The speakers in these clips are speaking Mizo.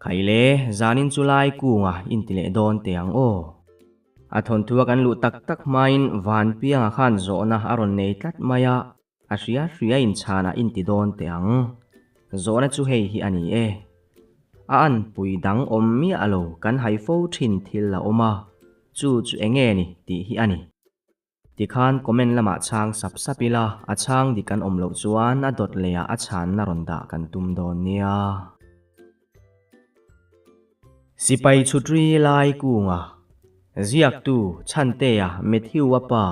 Khaile, zanin chu lai kunga inti leh dawn teh ang aw. A thawnthua kan luh tak tak hmain Vanpianga khan zawhna a rawn nei tlat mai a, a hria hria inchhanah inti dawn teh ang. Zawhna chu hei hi a ni e. A anpui dang awm miah lo kan hai fo thin thil a awm a, chu chu enge ni tih hi a ni. Tikhan comment lamah chhang sap sap ila, a chhang dik an awm loh chuan a dawt lehah a chhanna rawn dah kan tum dawn nia. Sipai chhutri lai kunga ziaktu Chhantea Matthew-a pa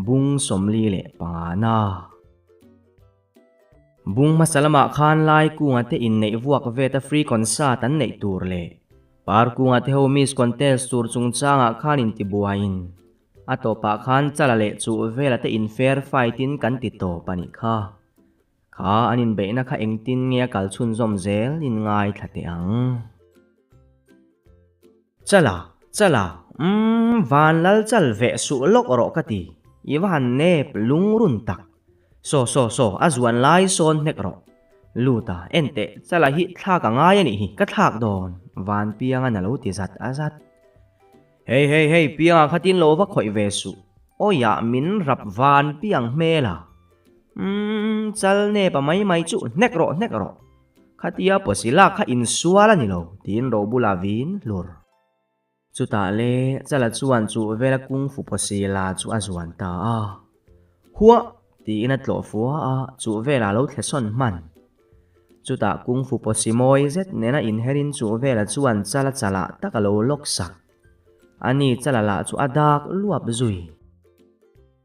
bung 45 na. Bung hmasa lamah khan lai kunga te inneih vuak veta free concert an neih tur leh par kunga te ho miss contest tur chungchangah khan intibuaiin a tawpah khan chala leh chuh vela te in fair fight in kan ti tawp a nih kha. Kha an inbeihna kha engtin nge a kal chhunzawm zel in ngaithla teh ang. Chala, chala, umm, van lal chal veh suh lawk rawh ka ti, i va han nep lungrun tak. Saw, saw, saw, a zuan lai sawn hnek rawh. Lut a, en teh, chala hi thlak a ngai a nih hi, ka thlak dawn, van pianga na lo ti zat a zat. Hei, hei, hei, pianga khatin lo va khawih ve suh, awiah min rap van piang hmel a. Umm, chal nep a mai mai chu, hnek rawh, hnek rawh. Khatia pawsi lak kha insual a ni lo, tiin ro bula vin hlur. Chutah le Chala chuan chu vela kung fu pawsi la chu a zuan ta a. Huah! tiin a tlawh fua a, chu vela lo thle sawn hman. Chutah kung fu pawsi mawi zet nena inherin chu vela chuan Chala chalah tak a lo lawk sak. Ani Chala lah chu a dak luap zui.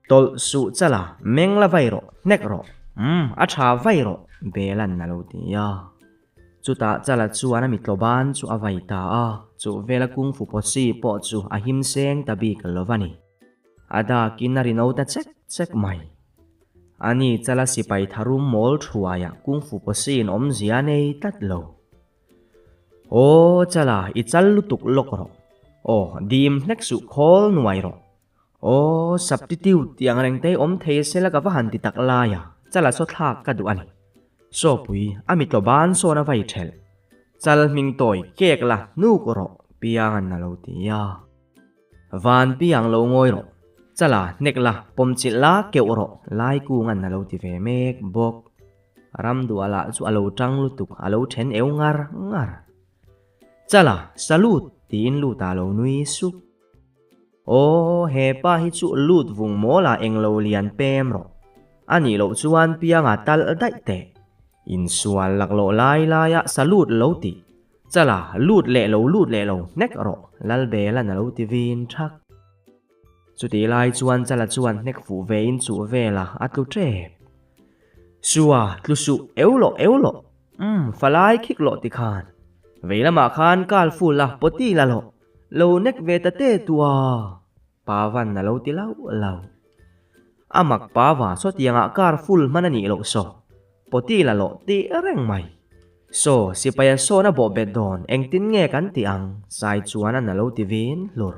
Tawlh suh chala, meng la vai rawh, hnek rawh, umm, a tha vai rawh, Bela'n a lo ti a. Chutah chala chuan a mitloban chu a vai ta a, chu vela kung fu pawsi pawh chu a him seng ta bik lo va ni. A dakin a ri no ta chek chek mai. Ani chala sipai tharum mawl thuaiah kung fu pawsiin awmzia a nei tlat lo. Aw chala, i chal lutuk lawk rawh. Aw, dim hlek suh khawl nuai rawh. Aw, substitute tih ang reng te awm thei se la ka va han ti tak lai a, chala saw thlak ka duh a ni. Sawpui, a mitlaw ban sawn a vai thelh. Chal hming tawi kek la hnuk rawh piang an a lo ti a. Van piang lo ngawi rawh, chala hnek la pawm chilh la keuh rawh lai kung an a lo ti ve mek bawk. Ramduah lah chu a lo tang lutuk a lo then eu ngar ngar. Chala, salute tiin lut a lo nui sup. Aw, he pa hi chu lut vung mawl ah englo lian pem rawh. A nih loh chuan pianga tal daih teh. Insual laklawh lai lai ah salute lo tih. Chala, lut leh lo lut leh lo hnek rawh, Lalbela'n a lo ti vin thak. Chutih lai chuan Chala chuan hnek fuh ve in chuh vel a, a tlu tep. Sua, tlu suh, eu loh, eu loh. Umm, falai khik loh tikhan. Vei lamah khan kal full a, pawti la loh. Lo nek ve ta te tua, Pavan a lo ti lauh lauh. A mak Pava sawtiangah car full hman a nih loh saw, pawti la loh tih reng mai. Saw, sipaia sawn a bawh bet dawn, engtin nge kan tih ang? Sai chuan a na lo ti vin hlur.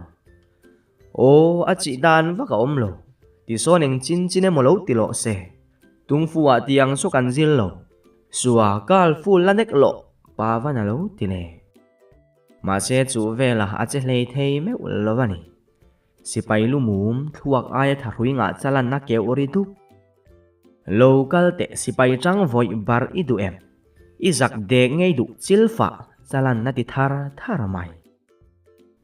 Aw, a chih dan vak a awm lo. Ti sawn eng chin chin emaw lo ti loh se. Tungfu ah ti ang saw kan zil lo. Sua, car full la nek loh, Pavan a lo ti leh. Mahse chu velah a che hlei thei meuh lo a ni. Sipai lu mum thluak aia thahrui ngah chalan a keuh ri dup. Lo kal teh sipai tang vawih bar i duh em? I zak dek ngei duh chil fah chalan a ti thar thar mai.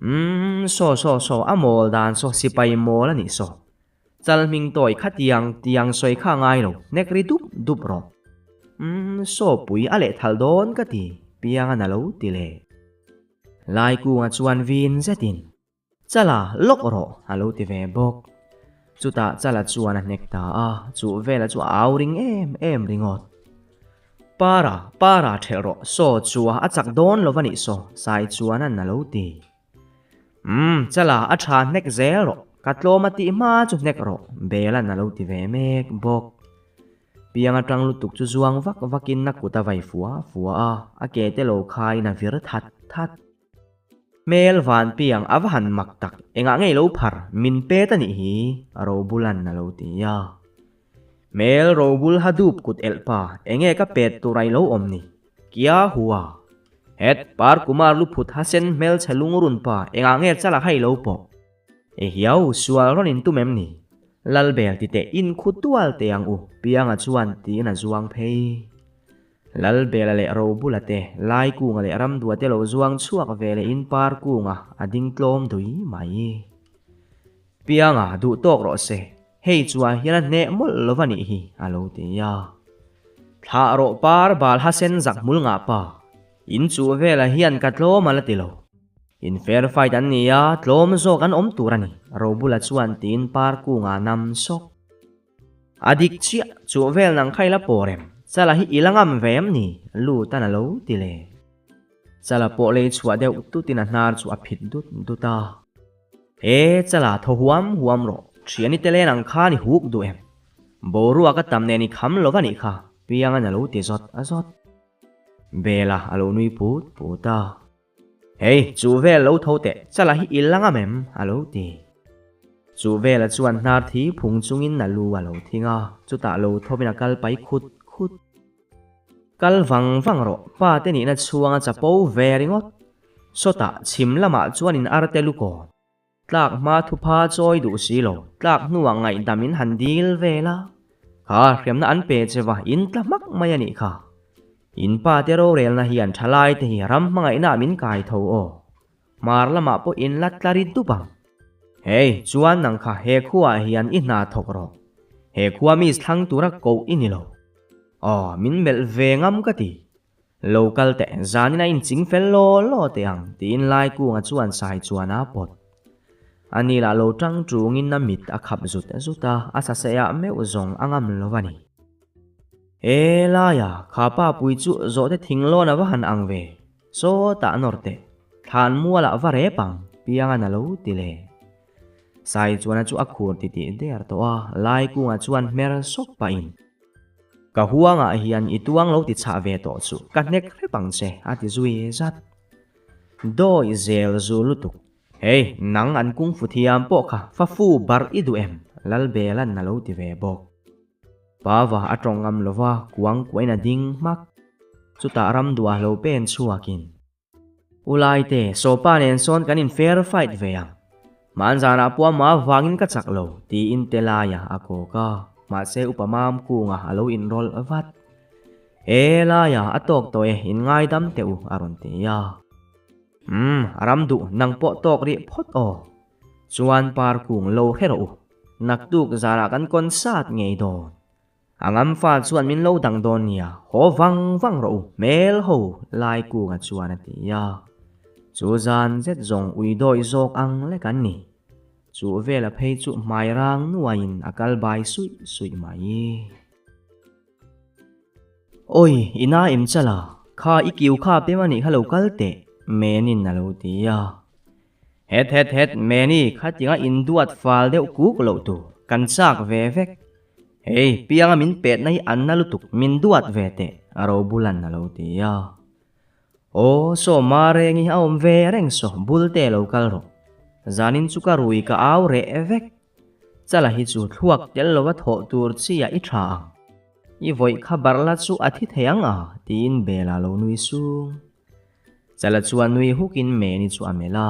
Umm saw saw saw a mawl dan saw sipai mawl a nih saw. Chal hming tawi kha tiang tiang sawi kha a ngai lo, hnek ri dup dup rawh. Umm, saw pui a leh thal dawn ka ti, piang a na lo ti le. Laikunga chuan vin zetin, Chala, lawk rawh, a lo ti ve bawk. Chutah Chala chuan a hnek ta a, chuh vela chu a au ring em em ringawt. Para, para ṭhelh rawh, saw chu a chak dawn lo va nih saw, Sai chuan a na lo ti. Umm, chala a tha hnek zel rawh, ka tlawm a tih hma chu hnek rawh, Bela'n a lo ti ve mek bawk. Piang atang lutuk chu zuang vak vakin a kut a vai fua fua a, a ke te lo khaiin a vir that that. Hmel van piang a va han mak tak, engah ngei lo phar, min pet a nih hi, Robula'n a lo ti a. Hmel Robul ha dup kut elh pa, enge ka pet tur a i lo awm ni? Kia hua! Het, Par Kumar lu phut hasen hmelchhe lungrun pa engah nge chala kha i lo pawh? Ehiau, sual rawn in tum em ni? Lalbel ti teh in khu tual teh ang u, Pianga chuan tiin a zuang phei. Lalbela leh Robula te, Laikunga leh Ramdua te lo zuang chhuak ve leh in Parkunga a ding tlawm dui mai. Pianga duh tawk rawh se, hei chuan hian a hneh mawlh lo va nih hi, a lo ti a. Thlah rawh par bal ha sen zak hmul ngah pa, in chuh velah hian ka tlawm a la ti lo. In fair fight an ni a, tlawm zawk an awm tur a ni, Robula chuan tiin Parkunga nam sawk. A dik chiah, chuh vel nang kha i la pawr em? Chala hi i la ngam ve em ni? Lutan a lo ti le. Chala pawh lei chhuah deuh tutin a hnar chu a phit dut dut a. E, chala thaw huam huam rawh, thiani te len ang khan i huk duh em? Boruak a tam nen i kham lo va nih kha, Piangan a lo ti zawt a zawt. Bela a lo nui put put a. Hei, chu vel lo tho teh, chala hi i la ngam em? a lo ti. Chu vela chuan hnar thi phung chungin a lu a lo thing a, chutah lo thawin a kal pai khut khut. Kal vang vang rawh, pa te nihna chhuanga chapo ve ringawt. Sawtah chhim lamah chuan in arte lu kawn. Tlak hma thupha chawi duh si lo, tlak hnuah ngaihdam in han dil vel a. Kha hremna an pe che va, in tla hmak mai a nih kha. In pa te rorelna hian thalai te hi ram hmangaihna ah min kai tho aw. Hmar lamah pawh in la tla ri dup ang. Hei, chuan nang kha he khuaah hian i hna thawk rawh. He khua miss thlang tura koh i ni lo. Aw, min melh ve ngam ka ti. Lo kal teh, zanin a inching fel law law teh ang, tiin Laikunga chuan sai chuan a pawt. Ani lah lo tang tungin a mit a khap zut zut a, a sasehah meuh zawng a ngam lo a ni. E laia, kha pa pui chu zawhte thinglawn a va han ang ve. Sawtah nawr teh, thlan mualah va rep ang, Piangan a lo ti le. Sai chuan a chu a khur titih der tawh a, Laikunga chuan hmer sawk pahin, Ka huangah hian i tuang lo ti chhah ve tawh chu ka hnek hrep ang che, a ti zui zat. Dawi zel zu lutuk. Hei, nang an kungfu thiam pawh kha fa fu barh i duh em? Lalbela'n a lo ti ve bawk. Pava a tawng ngam lo va, kuang kuain a ding hmak. Chutah ramduah lo pen chhuakin. U Laite, Sawpa nen sawn kan in fair fight ve ang. Hmanzanah pawh amah avangin ka chak lo, tiin Telaia a kawk a, mahse upa mam kunga a lo inrawlh vat. E Laia, a tawk tawh e, in ngaidam teh u, a rawn ti a. Umm, ramduh, nang pawh tawk rih phawt aw. Chuan par kung lo hre rawh u, naktuk zanah kan concert ngei dawn. A ngamfa chuan min lo dang dawn nia, haw vang vang rawh u, hmel ho lai kunga chuan a ti a. Chu zan zet zawng ui dawi zawk ang lek an ni. Chu vela phei chu hmai rang nuaiin a kal bai suih suih mai. Awi, i na em chala, kha i kiu kha pem a nih kha lo kal teh, Menin a lo ti a. Het het het, Meni khatinga induat fal deuh kuk loh tur, kan chak ve vek. Hei, pianga min petna hi an na lutuk, min duat ve teh, a ro bulan a lo ti a. Aw, saw Marengi a awm ve reng saw, Bulte lo kal rawh. Zanin chu ka rui ka au reh vek. Chala hi chu thluak tel lova thawh tur chi ah i tha ang. I vawih kha barh la chu a thi thei ang a, tiin Bela lo nui sung. Chala chuan nui hukin Meni chu a melh a.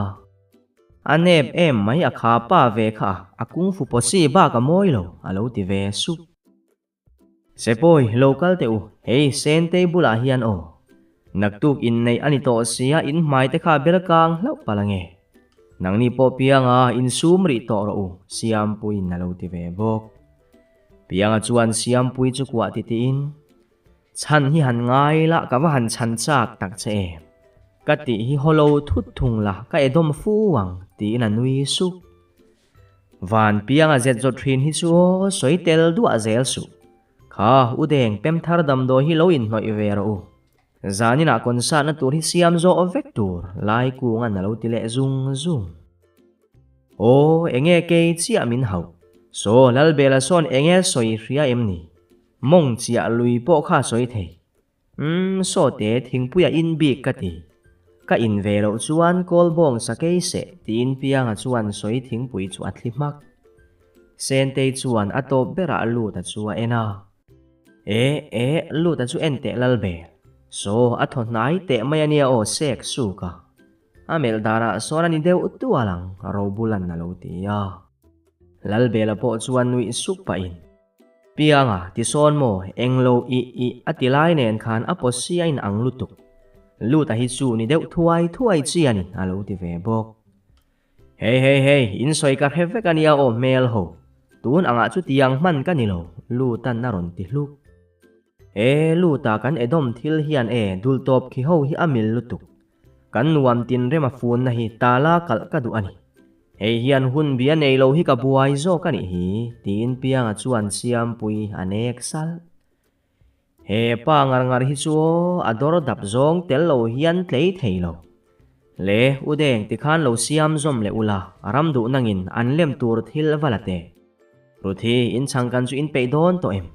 A nep em mai a kha pa ve kha a kungfu pawsi bak a mawi lo, a lo ti ve sup. Sepawi, lo kal teh u, hei Sentei bulah hian aw. Naktuk inneih a ni tawh sia in hmai te kha bel kang hlauh palh ange. Nangni pawh pianga insum rih tawh rawh u, Siampuiin a lo ti ve bawk. Pianga chuan Siampui chu kuah titiin, Chhan hi han ngai la ka va han chhan chak tak che em. Ka tih hi haw lo thut thung la ka e dawm fu ang tiin a nui sup. Van pianga zet zawt thin hi chu aw sawi tel duah zel suh. Kha u deng pem thar damdawi hi lo inhnawih ve rawh u. Zaninah concert na tur hi siam zawh vek tur lai kungan a lo ti leh zung zung. Aw enge kei chiah min hauh. Saw Lalbela sawn enge sawi hria em ni? Mawng chiah lui pawh kha sawi thei. Umm, sawte thingpuia in bik ka ti. Ka in ve loh chuan kawlbawng sakei seh tiin Pianga chuan sawi thingpui chu a thli hmak. Sentei chuan a tawp berah Luta chu a en a. E, e, Luta chu en teh Lalbel. Saw, a thaw hnai teh mai a nia aw sek suk a. A melh danah sawn a ni deuh tual ang, Robulan a lo ti a. Lalbela pawh chuan nuih suk pahin, Pianga, ti sawn maw, englo ih ih a ti lai nen khan a pawsi a inang lutuk. Luta hi chu ni deuh thuai thuai chi a ni, a lo ti ve bawk. Hei hei hei, in sawi ka hre vek a nia aw hmel ho. Tun angah chutiang hman ka ni lo, Lutan a rawn ti hluk. E, Luta kan Edom thil hian e, dul tawp khi ho hi a mil lutuk. Kan nuam tinrem a funna hi tala kalh ka duh a ni. Hei hian hun bia nei lo hi ka buai zawk a nih hi, tiin Pianga chuan Siampui a nek salh. He pa ngar ngar hi chu aw, a dawr dap zawng tel lo hian tlei thei lo. Le, u deng tikhan lo siam zawm leh ula, ram duh nangin an lem tur thil va la teh. Ruthi, in chhangkan chu in peih dawn tawh em?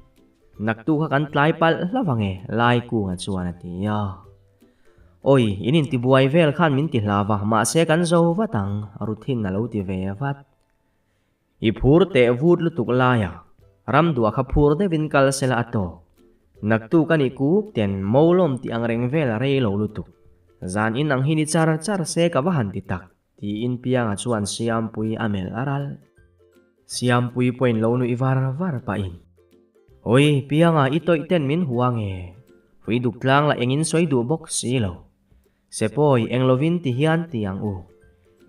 Naktu kha kan tlai palh hlauh ang e, Laikunga chuan a ti a. Awi, in intibuai vel khan min ti hlau va, mahse kan zo vat ang, Ruthin a lo ti ve vat. I phur teh vut lutuk laia, ram duah kha phur deuhin kal sela a tawk. Naktuk a nih kuk ten Molawm tih ang reng vel a rei lo lutuk. Zan in ang hi ni char char se ka va han ti tak, tiin Pianga chuan Siampui a melh a ral. Siampui pawhin lo nuih var var pahin, Awi, Pianga i tawih ten min hua nge? Hrui duk tlang lah engin sawi duh bawk si lo. Sepawi, eng lovin ti hian ti ang u.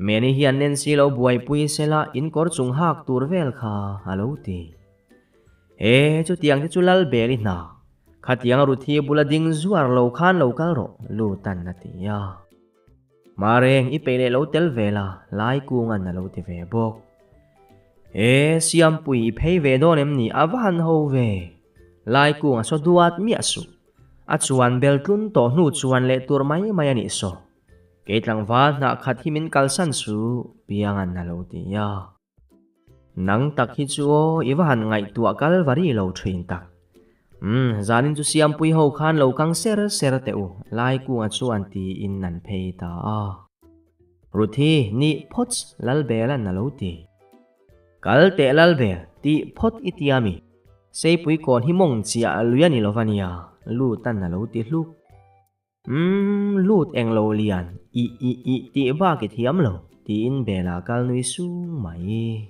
Meni hian Nancy lo buaipui sela in kawr chung hak tur vel kha a lo ti. E, chutiang te chu lal bel i hna. Khatiang Ruthi bula ding zuar lo khan lo kal rawh, Lutan a ti a. Mareng, i peih leh lo tel ve la, Laikungan a lo ti ve bawk. E, Siampui i phei ve dawn em ni a va han ho ve. Laikunga saw duat miah suh. A chuan bel tlun tawh hnu chuan leh tur mai mai a nih saw. Kei tlangval hnah khat hi min kalsan suh, Piangan a lo ti a. Nang tak hi chu aw, i va han ngaihtuah kal va ri lo thin tak. Umm, zanin chu Siampui ho khan lo kang ser ser teh u, Laikunga chuan tiin an phei ta a. Ruthi, nih phawts, Lalbelan a lo ti. Kal teh Lalbel, tih phawt i tia mi? Seipui kawn hi mawng chiah lui a ni lova nia, Lutan a lo ti hluk. Umm, Lut eng lo lian, ih ih ih tih bak i thiam lo, tiin Bela kal nui sung mai.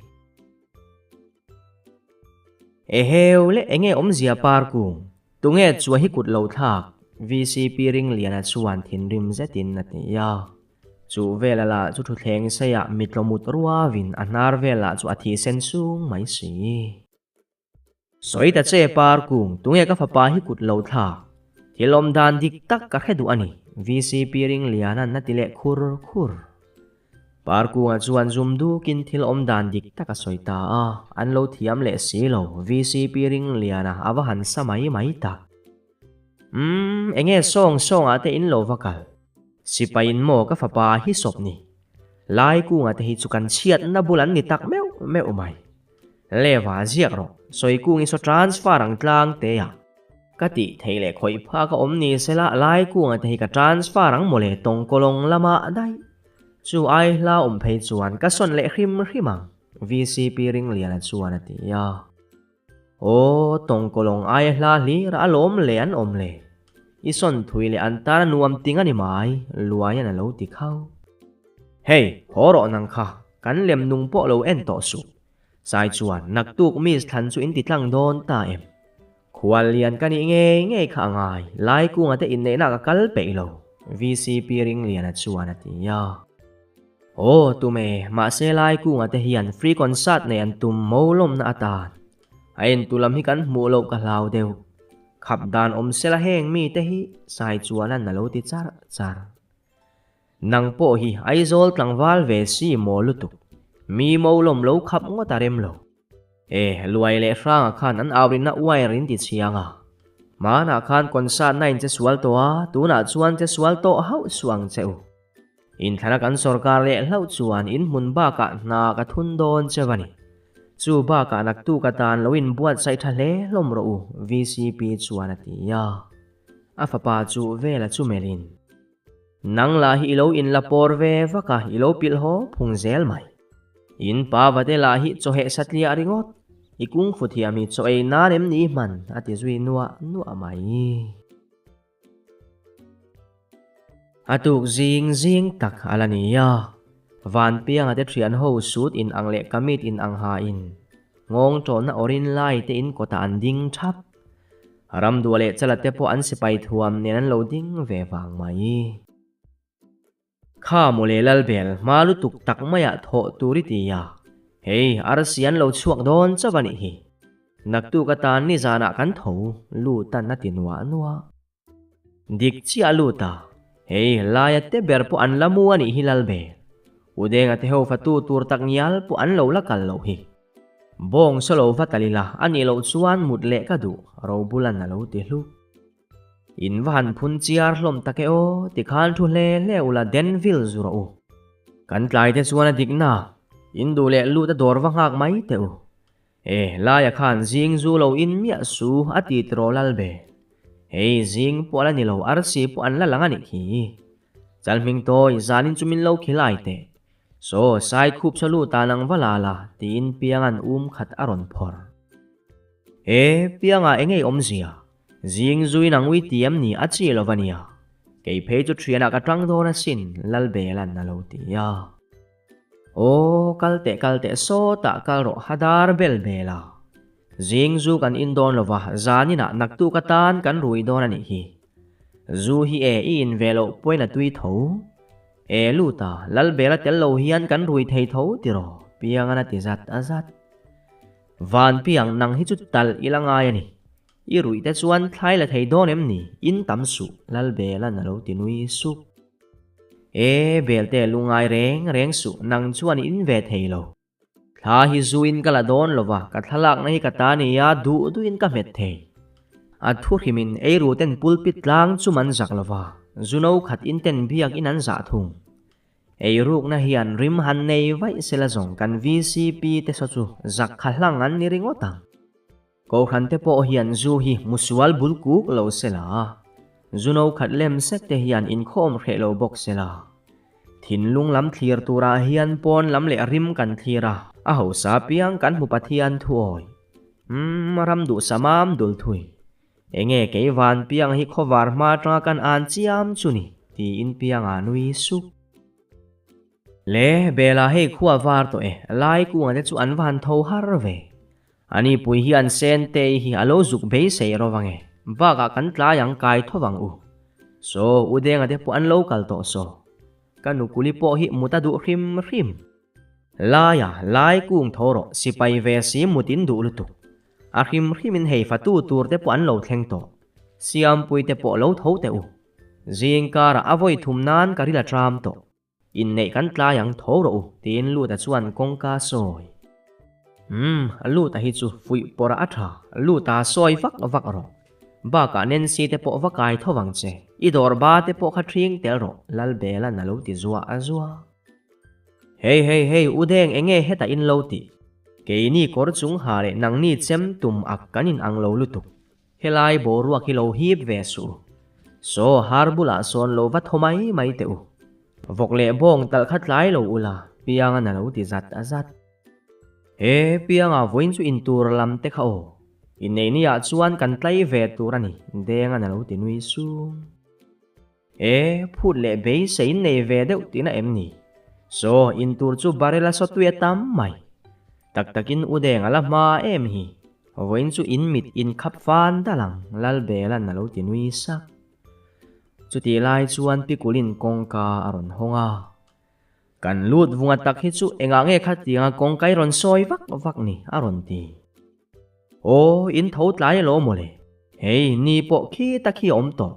Eheu le enge awmzia par kung, tunge chua hi kut lo thlak? VCP Ringliana chuan thinrim zetin a ti a. Chu vela lah chu thuthleng seiah mitlawmut ruavin a hnar vel lah chu a thi sen sung mai si. Sawi ta che par kung, tunge ka fapa hi kut lo thlak? Thil awm dan dik tak ka hre duh a ni, VCP Ringliana'n a ti leh khur khur. Par kungah chuan zum dukin thil awm dan dik tak a sawi ta a, an lo thiam leh si lo, VCP Ringliana a va han sa mai mai tak. Umm, enge sawng sawngah te in lo va kal? Sipai in maw ka fapa hi sawp ni? Lai kunga te hi chu kan chhiatna bul an ni tak meuh meuh mai. Leva ziak rawh, sawi kung i saw transfer ang tlang te a. Ka tih theih leh khawih phak a awm ni sela lai kunga te hi ka transfer ang mawle tawngkawlawng lamah daih. Chu ai hla awm phei chuan ka sawn leh hrim hrim ang, VCP Ringliana chuan a ti a. Aw, tawngkawlawng aia hla hlir a lawm le an awm le. I sawn thui leh an tan a nuam ting a ni mai, Luaian a lo ti khau. Hei, haw rawh nang kha, kan lem nung pawh lo en tawh suh. Sai chuan, naktuk miss thlan chu in ti tlang dawn ta em? Khual lian ka nih ngei ngei kha a ngai, Laikunga te inneihna ka kal peih lo, VCP Ringliana chuan a ti a. Aw, tume, mahse lai kunga te hian free concert nei an tum mo lawmna atan. A entu lam hi kan hmuh loh ka hlau deuh. Khap dan awm sela heng mi te hi sai chuan an a lo ti char char. Nang pawh hi Aizawl tlangval ve si maw lutuk. Mi mo lawm lo khap ngawt a rem lo. E, Luai leh Hranga khan an aurinna wire in ti chhiang a. Hmanah khan concert na in che sual tawh a, tunah chuan che sual tawh hauh suh ang che u. Inthlana kan sorkar leh hlauh chuan in hmun bakah hna ka thun dawn cheu a ni. Chu bakah naktuk atan lo inbuatsaih tha hle hlawm rawh u, VCP chuan a ti a. A fapa chu vela chu melhin, Nang lah hi i lo inla pawr ve vak a, i lo pilh haw phung zel mai. In pa vate lah hi chawheh satliah ringawt, i kungfu thiam hi chaw ei nan em ni hman? a ti zui nuah nuah mai. A tuk zing zing tak a la ni a, Vanpianga te thian ho suit in ang leh kamit in ang ha in nghawng tawhna awrin lai te in kawtah an ding thap. Ramdua leh Chala te pawh an sipai thuam nen an lo ding ve vang mai. Kha mawle Lalbel hma lutuk tak maiah thawh tur i ti a, hei arsi an lo chhuak dawn chauh a nih hi. Naktuk atan nizanah kan tho lut an a ti nuah nuah. Dik chiah lut a, hei laia te ber pawh an la mu a nih hi Lalbel. Udenga te ho fatu tur tak ngial pawh an lo la kal loh hi. Bawng saw lo va tal ila a nih loh chuan mut leh ka duh, Robulan a lo ti hluk. In va han phun chiar hlawm tak e aw, tikhan thu hle hle ula Danville zu rawh u. Kan tlai te chuan a dikna, in duh leh lut a dawr va nghak mai teh u. E, laia khan zing zu lo in miah su a ti tiraw lal be. Hei zing pawh a la ni lo arsi pawh an la lang a nih khi. Chalhming tawi zanin chu min lo khilai teh. Saw sai khup saw lut ah nang va la la tiin Pianga'n um khat a rawn phawrh. E, Pianga eng ei awmzia? Zing zuin ang ui ti em ni a chi lo va nia. Kei phei chu thianah ka tang dawn asin, Lalbelan a lo ti a. Aw, kal teh kal teh sawtah kal rawh Hadar bel bel a. Zing zu kan in dawn lo va, zaninah naktuk atan kan rui dawn a nih hi. Zu hi e i in ve loh pawhin a tui tho. E lut a, Lalbela tel lo hian kan rui thei tho tiraw, Piangan a ti zat a zat. Vanpiang nang hi chu talh i la ngai a ni. I ruih te chuan thlai la thei dawn em ni? In tam suh, Lalbelan a lo ti nui sup. E, Belte lungai reng reng suh, nang chuan i in ve thei lo. Thla hi zu in ka la dawn lo va, ka thlalakna hi ka ta nia, duh duhin ka hmet thei. A thu hrimin eiru ten pulpit tlang chum an zak lo va, zu no khat in ten biak in an zah thung. Eirukna hian rim han nei vaih sela zawng kan vcp te saw chu zak kha hlang an ni ringawt ang. Kohhran te pawh hian zu hi musual bul kuk lo sela, zu no khat lem sek te hian inkhawm hreh lo bawk sela. Thinlung lam thlir turah hian pawn lam leh rim kan thlir a, a hausa piang kan hmu Pathian thuawi. Umm, ram duhsa mam dul thui. Enge kei van piang hi khawvar hma atanga kan an chiam chu ni, tiin pianga nui sup. Le, Bela hei khua var tawh e, lai kunga te chu an va han tho har ve. Ani pui hian Sentei hi a lo zuk beisei ro vang e, bakah kan tlai ang kai tho vang u. Saw, U Denga te pawh an lo kal tawh saw. Ka nukuli pawh hi mut a duh hrim hrim. Laia, lai kung tho rawh, sipai ve si mut in duh lutuk. A hrim hrimin hei fatu tur te pawh an lo thleng tawh. Siampui te pawh lo tho teh u. Zing karah a vawi thum nan ka ril a tram tawh. Inneih kan tlai ang tho rawh u, tiin Luta chuan kawngka sawi. Umm, Luta hi chu fuih pawrh a tha, Luta sawi vak vak rawh. Bakah Nancy te pawh va kai tho vang che, i dawr ba te pawh kha ṭhing tel rawh, Lalbelan a lo ti zuah a zuah. Hei hei hei, U Deng enge hetah in lo tih? Keini kawr chung ha leh nangni chem tum ak kan in ang lo lutuk. Helai boruak hi lo hip ve suh u. Saw har bulah sawn lo va thaw mai mai teh u. Vawk leh bawng talh kha tlai lo ula, Piangan a lo ti zat a zat. He Pianga vawiin chu intur lam te kha aw. Inneihniah chuan kan tlai ve tur a ni, Dengan a lo ti nui sung. E, phut leh beisei in nei ve deuh tihna em ni? Saw, in tur chu barrel a sawtui a tam mai. Tak takin u deng a la hma em hi. Vawiin chu in mit in khap fan dal ang, Lalbelan a lo ti nui sak. Chutih lai chuan Pikulin kawngka a rawn hawng a. Kan lut vunga tak hi chu engah nge khatianga kawngka i rawn sawi vak vak ni? a rawn ti. Aw, in tho tlai elaw mawle. Hei, ni pawh khi ta khi a awm tawh.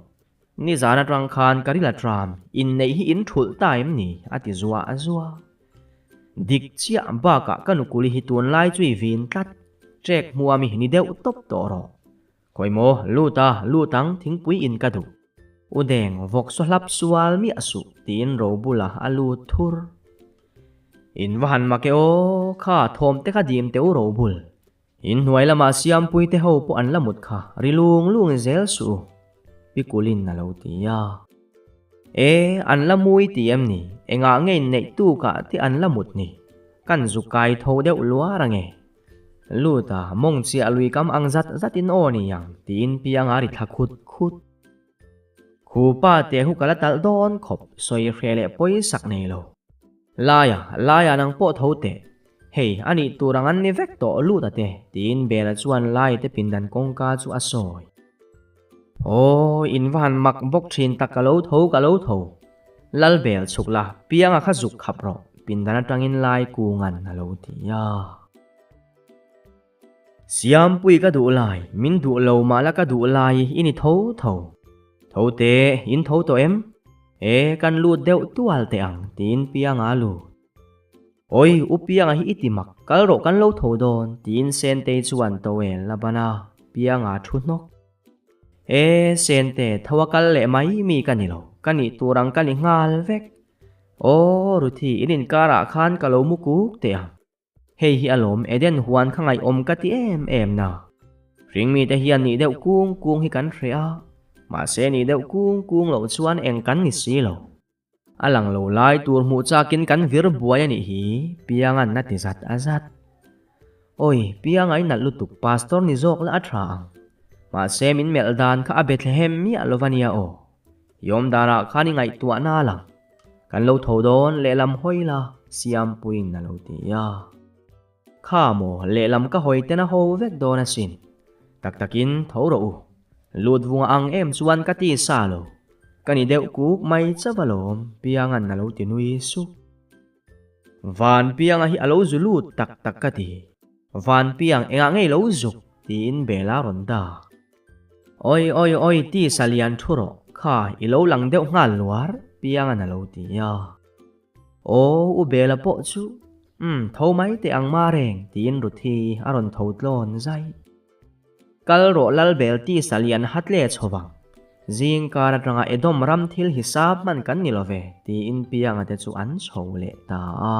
Nizan atang khan ka ril a tram, inneih hi in thulh ta em ni? a ti zuah a zuah. Dik chiah bakah ka nukuli hi tunlai chu i vin tlat, trek hmuam i ni deuh tawp tawh rawh. Khawi maw, lut a, lut ang, thingpui in ka duh. U Deng, vawk saw hlap sual miah suh, tiin Robula a lut thur. In va han mak e aw, kha thawm te kha dim teh u Robul. In hnuai lamah Siampui te ho pawh an la mut kha, ri lung lung zel suh u, Pi Kulin a lo ti a. E, an la mui ti em ni? Engah nge inneih tukah te an la mut ni? Kan zu kai tho deuh luar ange. Lut a, mawng chiah lui kam ang zat zatin aw ni ang, tiin Pianga ri thla khut khut. Khu pa te hu ka la talh dawn khawp, sawi hreh leh pawisak nei lo. Laia, Laia nang pawh tho teh. Hei, a nih tur ang an ni vek tawh lut a te, tiin Bela chuan Lai te pindan kawngka chu a sawi. Aw, in va han mak bawk thin tak ka lo tho, ka lo tho. Lal Bel chhuk la, pianga kha zuk khap rawh, pindan atangin Lai kungan a lo ti a. Siampui ka duh lai, min duh lo mah la ka duh lai i ni tho tho. Tho teh, in tho tawh em? E, kan lut deuh tual teh ang, tiin Pianga a lut. Awi, u Pianga hi i ti mak, kal rawh kan lo tho dawn, tiin Sentei chuan towel a ban a, Pianga a thu hnawk. E, Sente, tho a kal leh mai mi ka ni lo, ka nih tur ang ka ni nghal vek. Aw, Ruthi, in inkarah khan ka lo mu kuk teh ang. Hei hi alawm Eden huan kha ngaihawm ka ti em em na. Hringmite hian nih deuh kung kung hi kan hre a, mahse nih deuh kung kung loh chuan eng kan ni si lo. A lang lo lai tur hmuh chakin kan vir buai a nih hi, Pianga'n a ti zat a zat. Awi, Pianga i nalh lutuk, Pastor ni zawk la a tha ang. Mahse min melh dan kha a Bethlehem miah lo va nia aw. I awm danah khan i ngaihtuah na lang. Kan lo tho dawn lehlam hawi la, Siampuiin a lo ti a. Kha maw, lehlam ka hawi ten a ho vek dawn asin. Tak takin tho rawh u. Lut vunga ang em chuan ka ti sa lo. Ka ni deuh kuk mai chauh alawm, Pianga'n a lo ti nui sup. Van Pianga hi a lo zu lut tak tak ka ti. Van Piang engah ngei lo zuk? tiin Bela rawn dak. Oi oi oi ti salian thu rawh kha i lo lang deuh nghal luar Pianga'n a lo ti a. Aw u Bela pawh chu umm tho mai teh ang ma reng tiin Ruthi a rawn tho tlawn zai. Kal rawh Lalbel ti salian hatle chho vang. Zing kar atanga Edom ram thil hisap hman kan ni lo ve tiin Pianga te chu an chho leh ta a.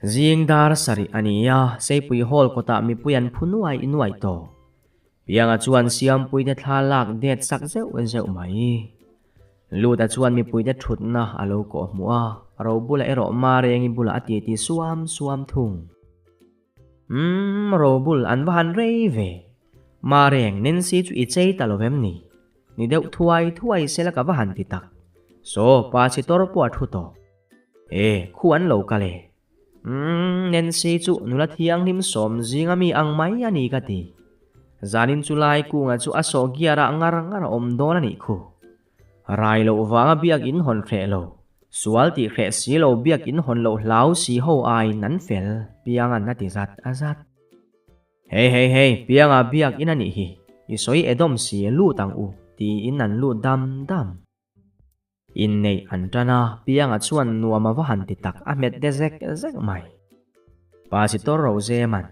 Zing dar sarih a ni a, Seipui Hall kawtah mipui an phu nuai nuai tawh. Pianga chuan Siampuite thla lak det sak zeuh zeuh mai. Luta chuan mipuite thutna a lo kawh hmuh a, Robula erawh Marengi bulah a titi suam suam thung. Umm, Robul an va han rei ve. Mareng, Nancy chu i chei ta lo vem ni? Ni deuh thuai thuai sela ka va han ti tak. Saw, pa chhitor pawh a thu tawh. E, khu an lo kal e. Umm, Nancy chu nula thianghlim sawm zinga mi ang mai a ni ka ti. Zanin chu lai kunga chu a sawh gear ah ngar ngar a awm dawn a nih khu. Rai loh vanga biak in hawn hreh lo, sual tih hreh si lo biak in hawn loh hlau si ho aiin an fel, Pianga'n a ti zat a zat. Hei hei hei, Pianga biak in a nih hi, i sawi Edom si lut ang u, tiin an lut dam dam. Inneih an tan a, Pianga chuan nuam a va han ti tak a hmet de zek zek mai. Pasitor Roseman,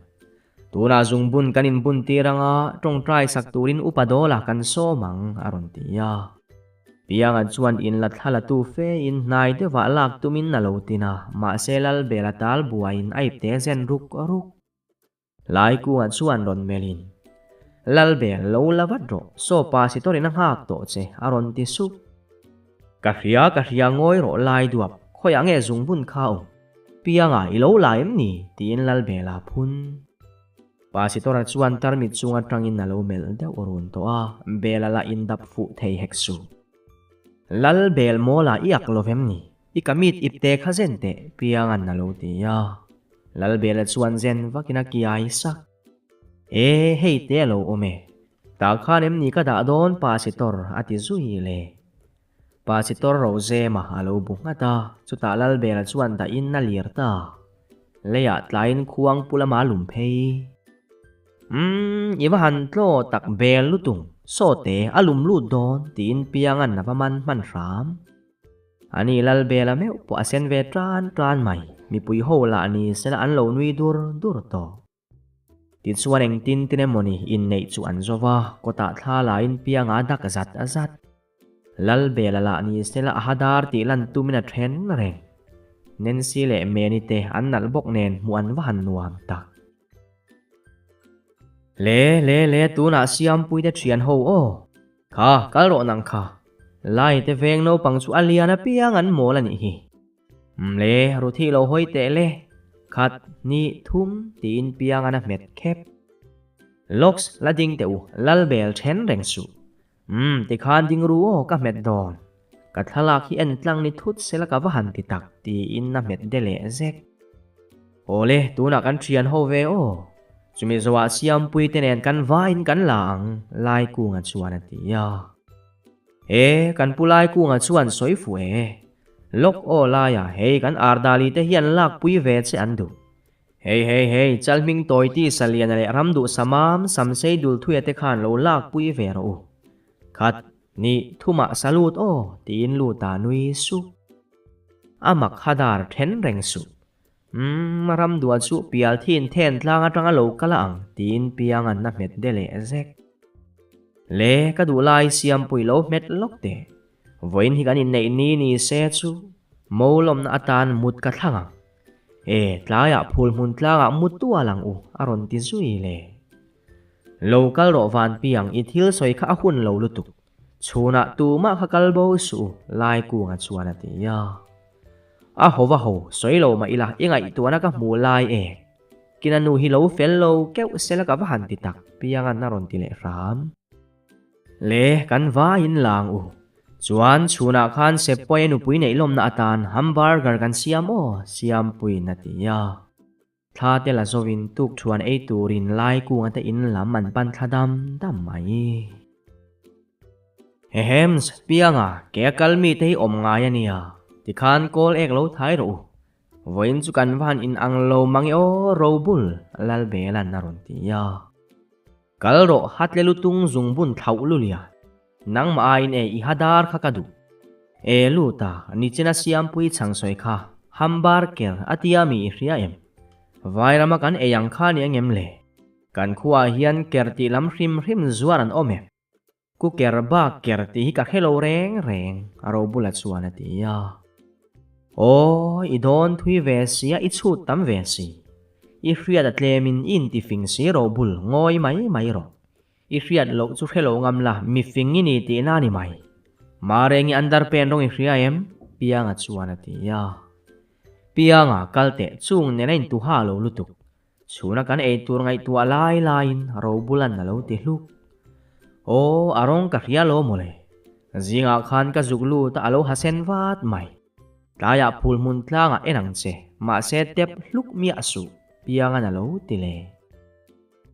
Tunah zungbun kan inbun tir anga tawngtai sak turin upa dawla kan sawm ang, a rawn ti a. Pianga chuan inla thla la tu fe in hnai deuhah lak tumin a lo tin a, mahse Lalbela tal buaiin a ipte zen ruk ruk. Laikunga chuan rawn melhin, Lalbel, lo la vat rawh, saw pa Sitorin a nghak tawh che, a rawn ti sup. Ka hria, ka hria ngawi rawh lai duap, khawiah nge zungbun kha awm? Pianga, i lo la em ni? tiin Lalbel a phun. Pa Sitora chuan tarmit chung atangin a lo melh deuh run tawh a, Bela lah indap fuh thei hek suh. Lalbel mawlah i ak lo vem ni? I kamit ipte kha zen teh, Pianga'n a lo ti a. Lalbela chuan zen vakin a kiai sak. E, hei te a lo awm e. Tah khan em ni ka dah dawn Pasitor a ti zui le. Pasitor Rozema a lo bu nghat a, chutah Lalbela chuan dahin a lir ta. Leiah tlaiin khuang pu lama a lum phei. Umm, i va han tlaw tak bel lutung, sawte a lum lut dawn tiin Pianga'n a va man hman hram. Ani Lalbela meuh pawh a sen ve tan tan mai, mipui ho lah ni sela an lo nui dur dur tawh. Tichuan engtin tin emawni inneih chu an zo va, kawtah thla lain pianga dak zat zat. Lalbela lah ni sela a hadar tih lan tumin a then reng. Nancy leh Meni te an nalh bawk nen hmuh an va han nuam tak. Le le le tunah Siampuite thian ho aw. Kha, kal rawh nang kha. Lai te veng naupang chu a lian apiang an mawl a nih hi. Mle, Ruthi lo hawi teh le. Khat, hnih, thum tiin piang an a hmet khep. Locks, la ding teh u, lal bel then reng suh. Umm, tikhan ding ru aw, ka hmet dawn. Ka thlalak hi en tlang ni thut sela ka va han ti tak, tiin a hmet de leh zek. Awle, tunah kan thian ho ve aw. Chumi zawhah Siampui te nen kan vaiin kan la ang, Laikunga chuan a ti a. E, kan pu Laikunga chuan sawi fuh e. Lawk aw laia hei kan Ardali te hian lakpui ve che an duh. Hei hei hei, Chalhming tawi ti Saliana leh Ramduh Samam Samsei Dulthuia te khan lo lakpui ve rawh u. Khat, nih, thumah salute aw, tiin Luta nui sup. A mak kha dar then reng suh. Umm, Ramduah chu pial thin then tlang atanga lo kal a ang, tiin Pianga'n a hmet de leh zek. Le, ka duh lai Siampui lo hmet lawk teh. Vawiin hi kan inneih ni ni se chu mo lawmna atan mut ka thlang ang. E, tlaiah phul hmun tlangah mut tual ang u, a rawn ti zui le. Lo kal rawh Vanpiang, i thil sawi kha a hun lo lutuk. Chhunah tumah kha kal bo suh u, Laikunga chuan a ti a. A ho va ho, sawi lo mah ila, i ngaihtuahna ka hmuh lai e. Kina nu hi lo fel lo keuh sela ka va han ti tak, Pianga'n a rawn ti leh hram. Le, kan vaiin lang u. Chuan chhunah khan Seppawia nupui neih lawmna atan hamburger kan siam aw, Siampuiin a ti a. Thla te la zawin tuk thuan ei turin Laikunga te in lam an pan thla dam dam mai. Hehems, Pianga, ke a kal mi te hi awm ngai a nia, tikhan kawl ek lo thai rawh u. Vawiin chu kan va han in ang lo mang e aw, Robul, Lalbela'n a rawn ti a. Kal rawh, hatle lutung zungbun thlauh lulia. Nangmah aiin e i hadar kha ka duh. E lut a, nichina Siampui chhang sawi kha hambar ker a tia mi i hria em? Vairama kan ei ang kha ni angem le? Kan khuaah hian ker tih lam hrim hrim zuar an awm em? Ku ker bak ker tih hi ka hre lo reng reng, a robula chuan a ti a. Aw, i dawn thui ve si a, i chhut tam ve si. I hriat a tlemin i intifing si robul, ngawi mai mai rawh. I hriat loh chu hre lo ngam la, mifing i ni tihna a ni mai. Marengi underpant rawng i hria em? Pianga chuan a ti a. Pianga, kal teh, chung nena intuha lo lutuk. Chhuna kan ei tur ngaihtuah lai laiin Robulan a lo ti hluk. Aw, a rawng ka hria lo mawle. Zingah khan ka zuk lut a, a lo ha sen vat mai. Tlaiah phul hmun tlangah en ang che, mahse tep hluk miah suh, Piangan a lo ti le.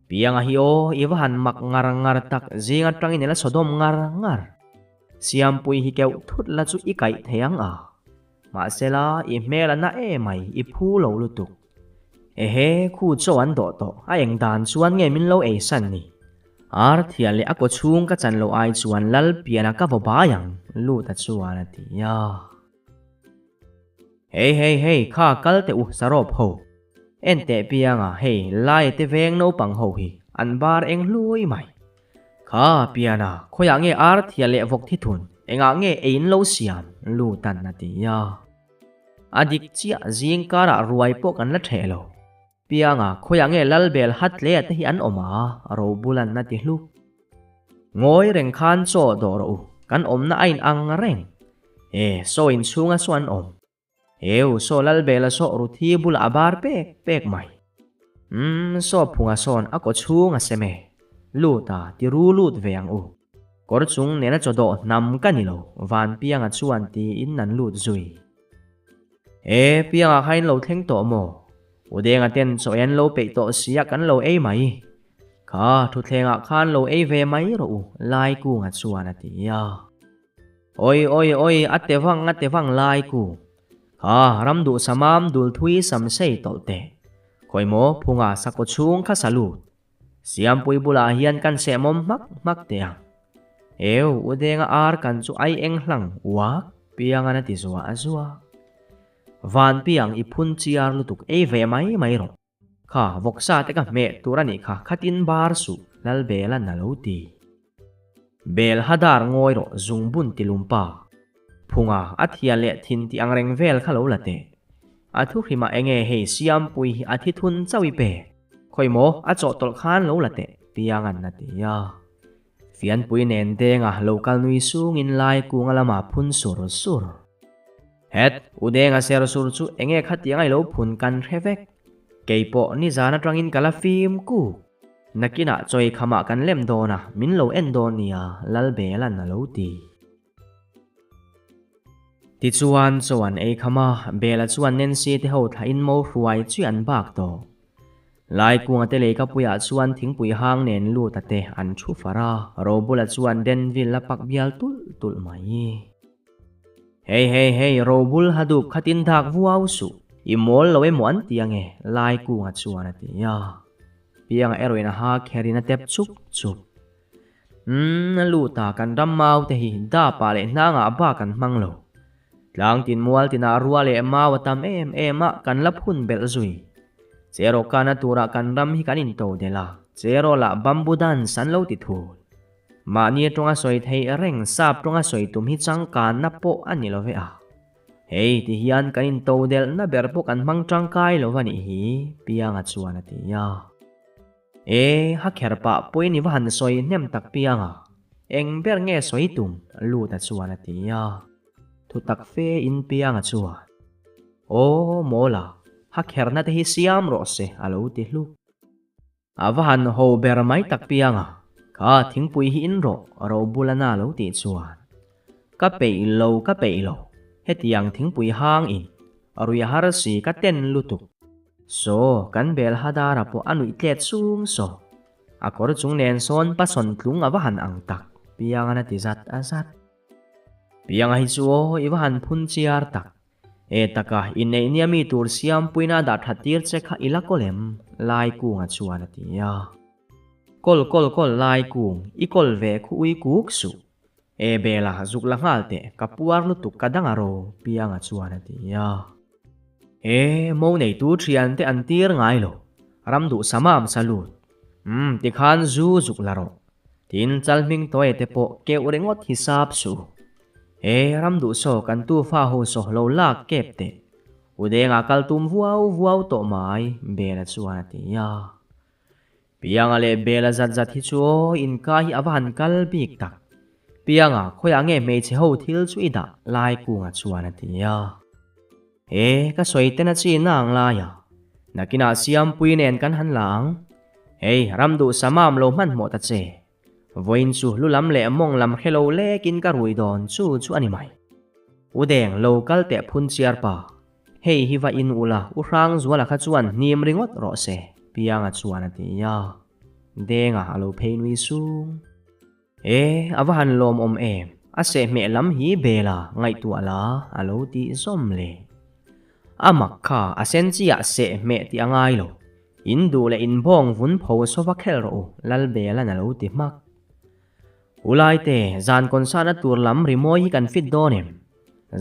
Pianga hi aw, i va han mak ngar ngar tak, zing atangin i la sawdawm ngar ngar. Siampui hi keuh thut la chu i kaih thei ang a. Mahsela, i hmel a na emai, i phu lo lutuk. Ehe, khu chaw an dawh tawh, a eng dan chuan nge min lo ei san ni? Ar thiah leh a kaw chhung ka chan loh ai chuan Lal pianah ka vaw bai ang, Luta chuan a ti a. Hei hei hei kha kal teh u sarawp ho. En teh pianga hei lai te veng naupang ho hi an bar eng hlui mai. Kha piana khawiah nge ar thia leh vawk thi thun engah nge ei in lo siam lutan a ti a. A dik chiah zing karah ruai pawh kan la theh lo. Pianga khawiah nge Lalbel Hatlea te hi an awm a, Robulan a ti hluk. Ngawi reng khan chaw dawh rawh u, kan awmna a in ang reng. E, saw inchhunga saw an awm. Eu, saw Lalbela saw Ruthi bulah a bar pek pek mai. Umm, saw phunga sawn a kaw chhung a sem e. Lut a, ti ru lut ve ang u. Kawr chung nena chaw dawh hnam ka ni lo, Vanpianga chuan tiin an lut zui. E, piangah kha in lo thleng tawh maw? Udenga ten chaw ei an lo peih tawh sia kan lo ei mai. Kha, thutthlengah khan lo ei ve mai rawh u, Laikunga chuan a ti a. Oi, oi, oi, a te vang, a te vang Laikung. Kha, ram duh samam dul thui sam sei tawlh teh. Khawi maw, phunga sakaw chhung kha sa lut. Siampui bulah hian kan sehmawm hmak hmak teh ang. Eu, Udenga ar kan chu ai eng hlang uak piangan a ti zuah zuah. Van piang i phun chiar lutuk ei ve mai mai rawh. Kha, vawksa te ka hmeh tur a nih kha khatin bar suh, Lalbelan a lo ti. Bel hadar ngawi rawh zungbun ti lumpa. Phunga a thia leh thin tih ang reng vel kha lo la teh. A thu hrimah enge hei Siampui hi a thi thun chauh i pek. Khawi maw a chawhtawlh khan lo la teh Piangan a ti a. Fianpui nen Denga lo kal nui sungin lai kunga lamah phun sur sur. Het, U Denga ser sur chu enge khatiang a i lo phun kan hre vek. Keipawh nizan atangin ka la fim kuk. Nakinah chawi khamah kan lem dawn a, min lo en dawn nia, Lalbela'n a lo ti. Tichuan, chaw an ei kham a, Bela chuan Nancy te ho thlahin mo hruai chui an bak tawh. Laikunga te leikapuiah chuan thingpui hang nen lut a te an thu far a, Robula chuan Danville a pak bial tulh tulh mai. Hei hei hei, Robul ha dup khatin dak vuau suh, i mawl lo emaw an ti ange, Laikunga chuan a ti a. Pianga erawhin a ha kherin a tep chup chup. Umm, a lut a, kan ram mau te hi dapah leh hnangah bak an hmang lo. Tlang tin mual tinah rua leh mau a tam em em a, kan la phun belh zui. Cheraw kana turah kan ram hi kan into delh a, cheraw lah bamboo dance an lo ti thul. Mahni tawnga sawi theih reng sap tawnga sawi tum hi changkanna pawh a ni lo ve a. Hei ti hian kan into delhna ber pawh kan hmang tangkai lo va nih hi, Pianga chuan a ti a. E, ha kher pah pawhin i va han sawi hnem tak piang a, eng ber nge sawi tum Luta chuan a ti a. Thu tak fe in Pianga chuan, Aw, Mawla, ha kherna te hi siam rawh se a lo ti hluk. A va han ho ber mai tak piang a, kha thingpui hi in rawh Robulana lo tih chuan, Ka peih lo, ka peih lo, hetiang thingpui hang in rui har si ka ten lutuk. Saw, kan bel Hadara pawh a nuih tlet sung saw. A kawr chung nen sawn pasawn tlung a va han ang tak, Piangan a ti zat a zat. Pianga hi chu aw, i va han phun chiar tak. E taka, i neih nia mi tur siampuina dah that tir che kha i la kawl em? Laikunga chuan a ti a. Kawl kawl kawl Laikung, i kawl ve khu ui kuk suh. E Bela, zuk la nghal teh, ka puar lutuk ka dang a ro, Pianga chuan a ti a. E, mo neitu thian te an tir ngai lo, ram duh samam sa lut. Umm, tikhan zu zuk la rawh. Tin, chal hming tawi te pawh keuh ringawt hi sap suh. E, ram duh saw kan tufa ho saw lo lak kep teh. Udenga kal tum vuau vuau tawh mai, Bela chuan a ti a. Pianga leh Bela zat zat hi chu aw inka hi a va han kal bik tak. Pianga, khawiah nge hmeichhe ho thil chu i dah lai kunga chuan a ti a. E, ka sawi ten a chi na ang lai a. Nakinah Siampui nen kan han la ang. Hei, ram duh samam lo hmanhmawh ta che. Vawiin chu lu lam leh mawng lam hre lo lekin ka rui dawn chu chu a ni mai. U Deng, lo kal teh phun chiar pa. Hei hi va in ula, U Hrangzuala kha chuan hnim ringawt rawh se, Pianga chuan a ti a. Denga a lo phei nui sung. E, a va han lawmawm em, a sehhmeh lam hi Bela ngaihtuah la a lo tih zawm le. A mak kha a sen chiah sehhmeh tih a ngai lo. In duh leh in bawng vun pho sova khel rawh u, Lalbela'n a lo ti hmak. Ulaite, zan kawnsana tur lam rimawi hi kan fit dawn em?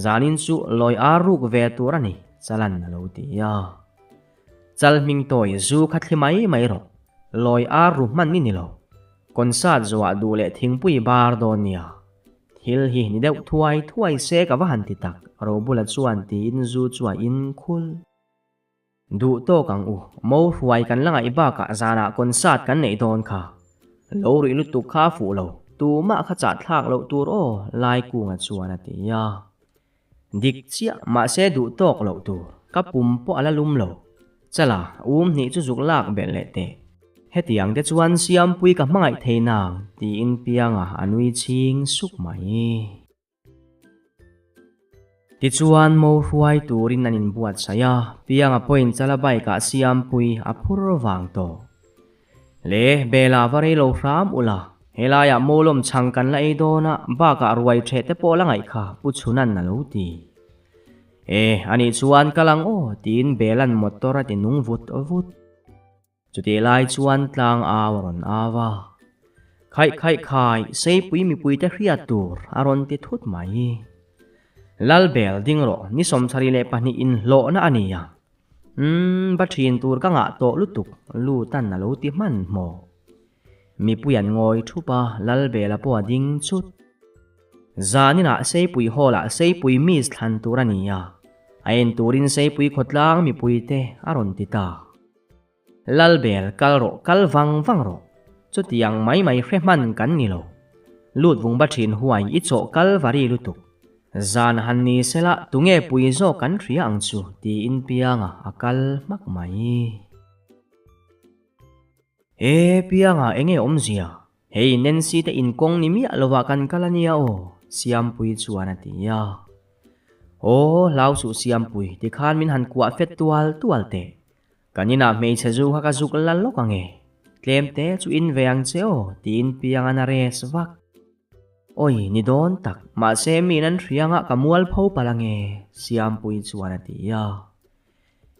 Zanin chu lawi ar ruk ve tur a ni, Chalan a lo ti a. Chal hming tawi zu kha thli mai mai rawh, lawi ar ru hman i ni lo. Kawnsat zawah duh leh thingpui bar dawn nia. Thil hi ni deuh thuai thuai se ka va han ti tak, Robula chuan tiin zu chu a in khul. Duh tawk ang u, mo hruai kan la ngaih bakah zanah concert kan neih dawn kha. Lo ruih lutuk kha a fuh lo, tumah kha chah thlak loh tur aw, Laikunga chuan a ti a. Dik chiah, mahse duh tawk loh tur, ka pum pawh a la lum lo. Chala, um hnih chu zuk lak belh leh teh. Hetiang te chuan Siampui ka hmangaih thei nang, tiin Pianga a nui chhing suk mai. Tichuan mo hruai turin an inbuatsaih a, Pianga pawhin chala bike ah Siampui a phur vang tawh. Le, Bela va rei lo hram ula, helaiah mo lawm chhang kan la ei dawn a, bakah ruai ṭheh te pawh la ngaih kha Pu Chhunan a lo ti. E, anih chuan kal ang aw, tiin Bela'n motor a ti nung vut vut. Chutih lai chuan tlang au a rawn au a, Khaih khaih khai, Seipui mipuite hriat tur a rawn ti thut mai. Lalbel ding rawh, ni 22 inhlawhna a ni a. Umm, va thin tur ka ngah tawh lutuk, Lutan a lo ti hmanhmawh. Mipui an ngawi thup a, Lalbela pawh a ding chut. Zaninah Seipui Hall-ah Seipui Miss thlan tur a ni a, a en turin Seipui khawtlang mipuite a rawn ti ta. Lalbel, kal rawh, kal vang vang rawh. Chutiang mai mai hre hman kan ni lo. Lut vung ba thin huai i chawh kal vari lutuk. Zan han ni sela tunge pui zawk kan hria ang chu tiin Pianga a kal hmak mai. E Pianga enge awmzia? Hei Nancy te inkawng ni miah lovah kan kal a nia aw, Siampui chuan a ti a. Aw, hlau suh Siampui, tikhan min han kuah fet tual tual teh. Kan inah hmeichhe zu kha ka zuk la lawk ang e. Tlem te chu in ve ang che aw, tiin Pianga'n a res vak. Awi, ni dawn tak, mahse miin an hriang ah ka mual pho palh ang e, Siampui chuan a ti a.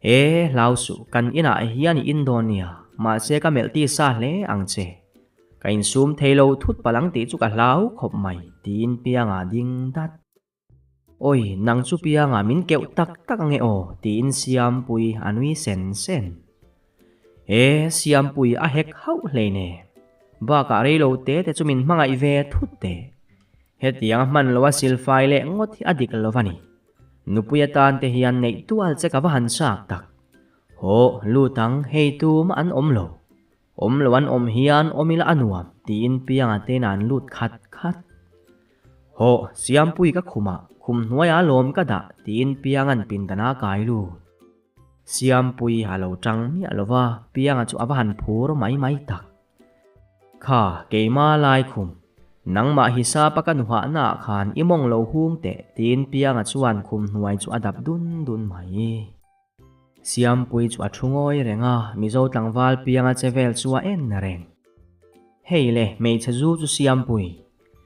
E, hlau suh, kan inah hian i in dawn nia, mahse ka melh ti sa hle ang che. Ka insum thei lo thut palh ang tih chu ka hlau khawp mai, tiin Pianga ding dat. Awi, nang chu Pianga min keuh tak tak ange aw, tiin Siampui a nui sen sen. E, Siampui a hek hauh hleine. Bakah rei lo te te chu min hmangaih ve thut teh. Hetiang a hman loa silfai leh ngawt hi a dik lo va ni. Nupui atan te hian neih tual che ka va han chak tak. Haw, lut ang, hei tumah an awm lo. Awm lo an awm hian awm ila a nuam, tiin Pianga te inah an lut khat khat. Haw, Siampui ka khumah, khum hnuaiah lawm ka dah, tiin Pianga'n pindana kai lut. Siampui a lo tang miah lo va, Pianga chu a va han phur mai mai tak. Kha, keima lai khum. Nangmah hi sapa ka nuhahna ah khan i mawng lo hung teh, tiin Pianga chuan khum hnuai chu a dap dun dun mai. Siampui chu a thu ngawi reng a, Mizo tlangval Pianga che vel chu a en reng. Hei le, hmeichhe zu chu Siampui.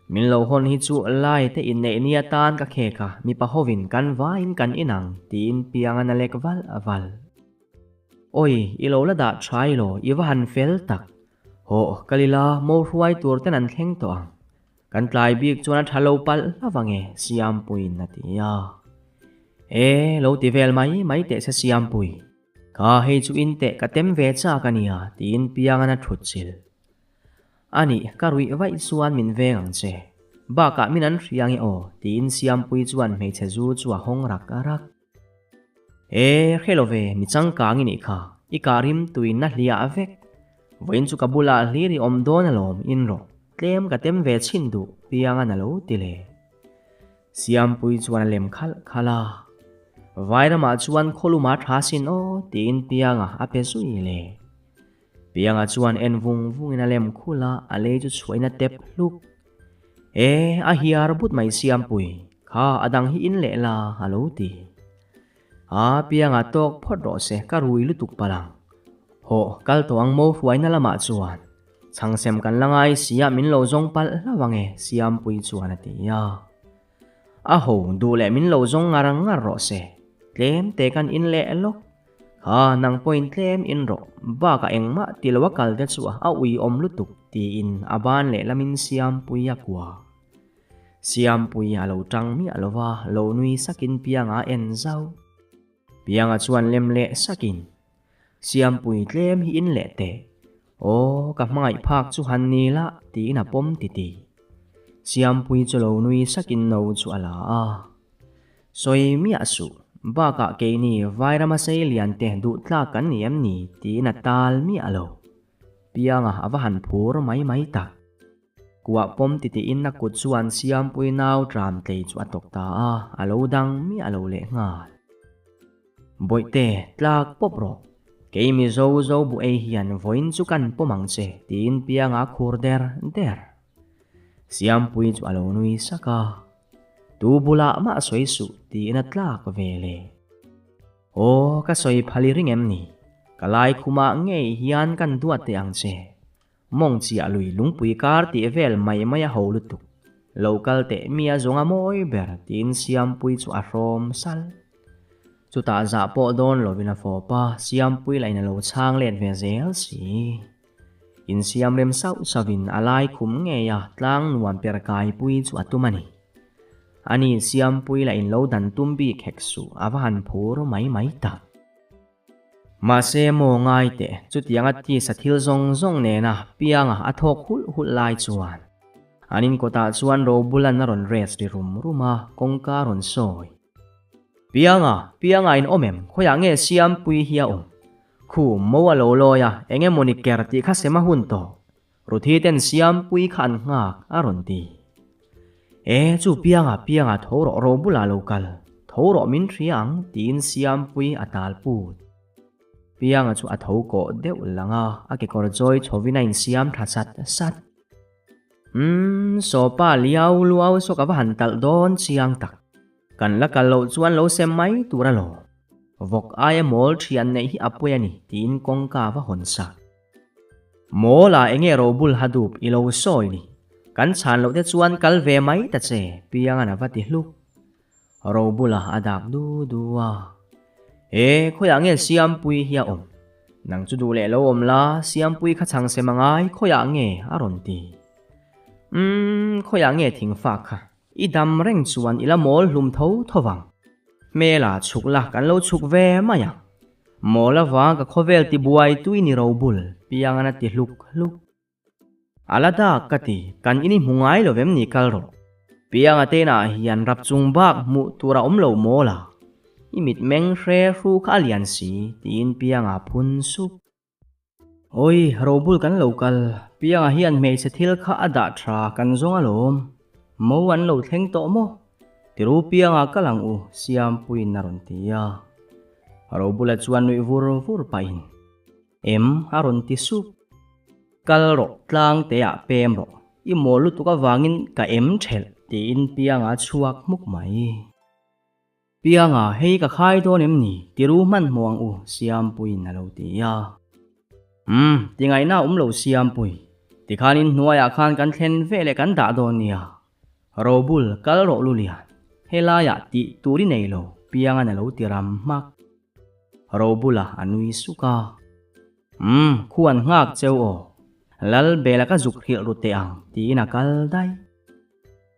Min lo hawn hi chu lai te inneih ni atan ka khek a, mipa hovin kan vaiin kan inang, tiin Pianga'n a lek valh valh. Awi, i lo la dah tha ilo, i va han fel tak. Hawh, kal ila, mo hruai tur ten an thleng tawh ang. Kan tlai bik chuan a tha lo palh hlauh ang e, Siampuiin a ti a. E, lo ti vel mai mai teh se Siampui. Ka hei chu in teh ka tem ve chak a nia, tiin Piangan a thut chilh. Anih, ka ruih vaih chuan min veng ang che. Bakah min an hria ang e aw, tiin Siampui chuan hmeichhe zu chu a hawng rak rak. E, hre lo ve, mi changkang i nih kha, i kah rim tuin na hliah vek. Vawiin chu ka bulah hlir i awm dawn alawm, in rawh, tlem ka tem ve chhin duh, Pianga'n a lo ti le. Siampui chuan a lem khalh khalh a. Vairamah chuan khawluma tha sin aw, tiin Pianga a pe zui le. Pianga chuan en vung vungin a lem khulh a, a lei chu chhuahin a tep hluk. E, a hiar but mai Siampui, kha a dang hi in leh la, a lo ti. A, Pianga tawk phawt rawh se, ka rui lutuk palh ang. Hawh, kal tawh ang mo hruaina lamah chuan. Chhangsem kan la ngai sia min lo zawng palh hlauh ang e, Siampui chuan a ti a. A ho duh leh min lo zawng ngar ngar rawh se, tlem te kan in leh lawk. Kha nang pawhin tlem in rawh, bakah engmah ti lo a kal te chu a ui awm lutuk tiin a ban leh lamin Siampui a kua. Siampui a lo tang miah lo va, lo nui sakin Pianga a en zauh. Pianga chuan lem leh sakin, Siampui tlem hi in leh teh. Aw, ka hmangaih phak chu han ni la, tiin a pawm titi. Siampui chu lo nui sakin no chu a la a. Sawi miah suh, bakah keini Vairama sei lian te duh tlak kan ni em ni, tiin a tal miah lo. Pianga a va han phur mai mai tak. Kuah pawm titiin a kut chuan Siampui nau tram tlei chu a tawk ta a, a lo dang miah lo leh nghal. Bawihte, tlak pawp rawh. Kei Mizo zo bu ei hian vawiin chu kan pawm ang che, tiin Pianga a khur der der. Siampui chu a lo nui sak a, Tu bulah mah sawi suh, tiin a tlak ve le. Aw, ka sawi phal i ring em ni? Ka lai khumah ngei hian kan duat teh ang che. Mawng chiah lui lungpui kar tih vel mai mai a ho lutuk. Lo kal teh mi a zawng a mawi ber tiin Siampui chu a hrawm sal. Chutah zah pawh dawn lovin a fawp a, Siampui lah in a lo chhang let ve zel si. Insiam rem sauh sauhin a lai khum ngei a tlang nuam per kaipui chu a tum a ni. Ani Siampui lah in lo dan tum bik hek suh a va han phur mai mai tak. Mahse maw ngai teh, chutianga tisa thil zawng zawng nena Pianga a thawk hulh hulh lai chuan an inkawtah chuan Robulan a rawn rest ri rum rum a, kawngka a rawn sawi. Pianga, Pianga in awm em? Khawiah nge Siampui hi a awm? Khu, mo a lo lawi a, eng emawni ker tih kha sem a hun tawh. Ruthi ten Siampui kha an nghak a rawn ti. E, chu Pianga, Pianga tho rawh ro bulah lo kal, tho rawh min hria ang tiin Siampui a tal put. Pianga chu a tho kawh deuh lang a, a kekawr chawi chhovin a insiam tha sat sat. Umm, sawpa liau luau saw ka va han talh dawn chiang tak. Kan la kal loh chuan lo sem mai tur alawm. Vawk aia mawl thian neih hi a pawi a ni, tiin kawngka va hawn sak. Mawl ah enge robul ha dup i lo sawi ni? Kan chhan loh te chuan kal ve mai ta che, Piangan a va ti hluk. Robula a dak du du a. E, khawiah nge Siampui hi a awm? Nang chu duh leh lo awm la, Siampui kha chhang sem a ngai, khawiah nge? a rawn ti. Umm, khawiah nge thingfak kha? I dam reng chuan i la mawl hlum tho tho vang. Hmela chhuk la kan lo chhuk ve mai ang. Mawl avang ka khawvel ti buai tui ni ro bul piang an a ti hluk hluk. A la dak ka ti, kan in i hmu ngai lo vem ni kal rawh. Pianga te inah hian rap chung bak hmuh tur a awm lo mawl a. I mit meng hre hru kha a lian si tiin Pianga phun sup. Awi, robul kan lo kal. Pianga hian hmeichhe thil kha a dah tha kan zawng alawm. Mo an lo thleng tawh maw? Tiru Pianga kal ang u, Siampuiin a rawn ti a. Robula chuan nuih vur vur pahin, Em, a rawn ti sup. Kal rawh, tlang teah pem rawh. I mawl lutuk avangin ka em thelh, tiin Pianga a chhuak hmuk mai. Pianga, hei ka khai dawn em ni? Tiru hmanhmawh ang u, Siampuiin a lo ti a. Umm, tingaihna a awm lo Siampui. Tikhan inhnuaiah khan kan thlen ve leh kan dah dawn nia. Robul, kal rawh Lulian. Helaiah tih tur i nei lo, Pianga'n a lo ti ram hmak. Robula a nui suk a. Umm, khu an nghak cheu aw. Lal bela ka zuk hrilh ru teh ang, tiin a kal daih.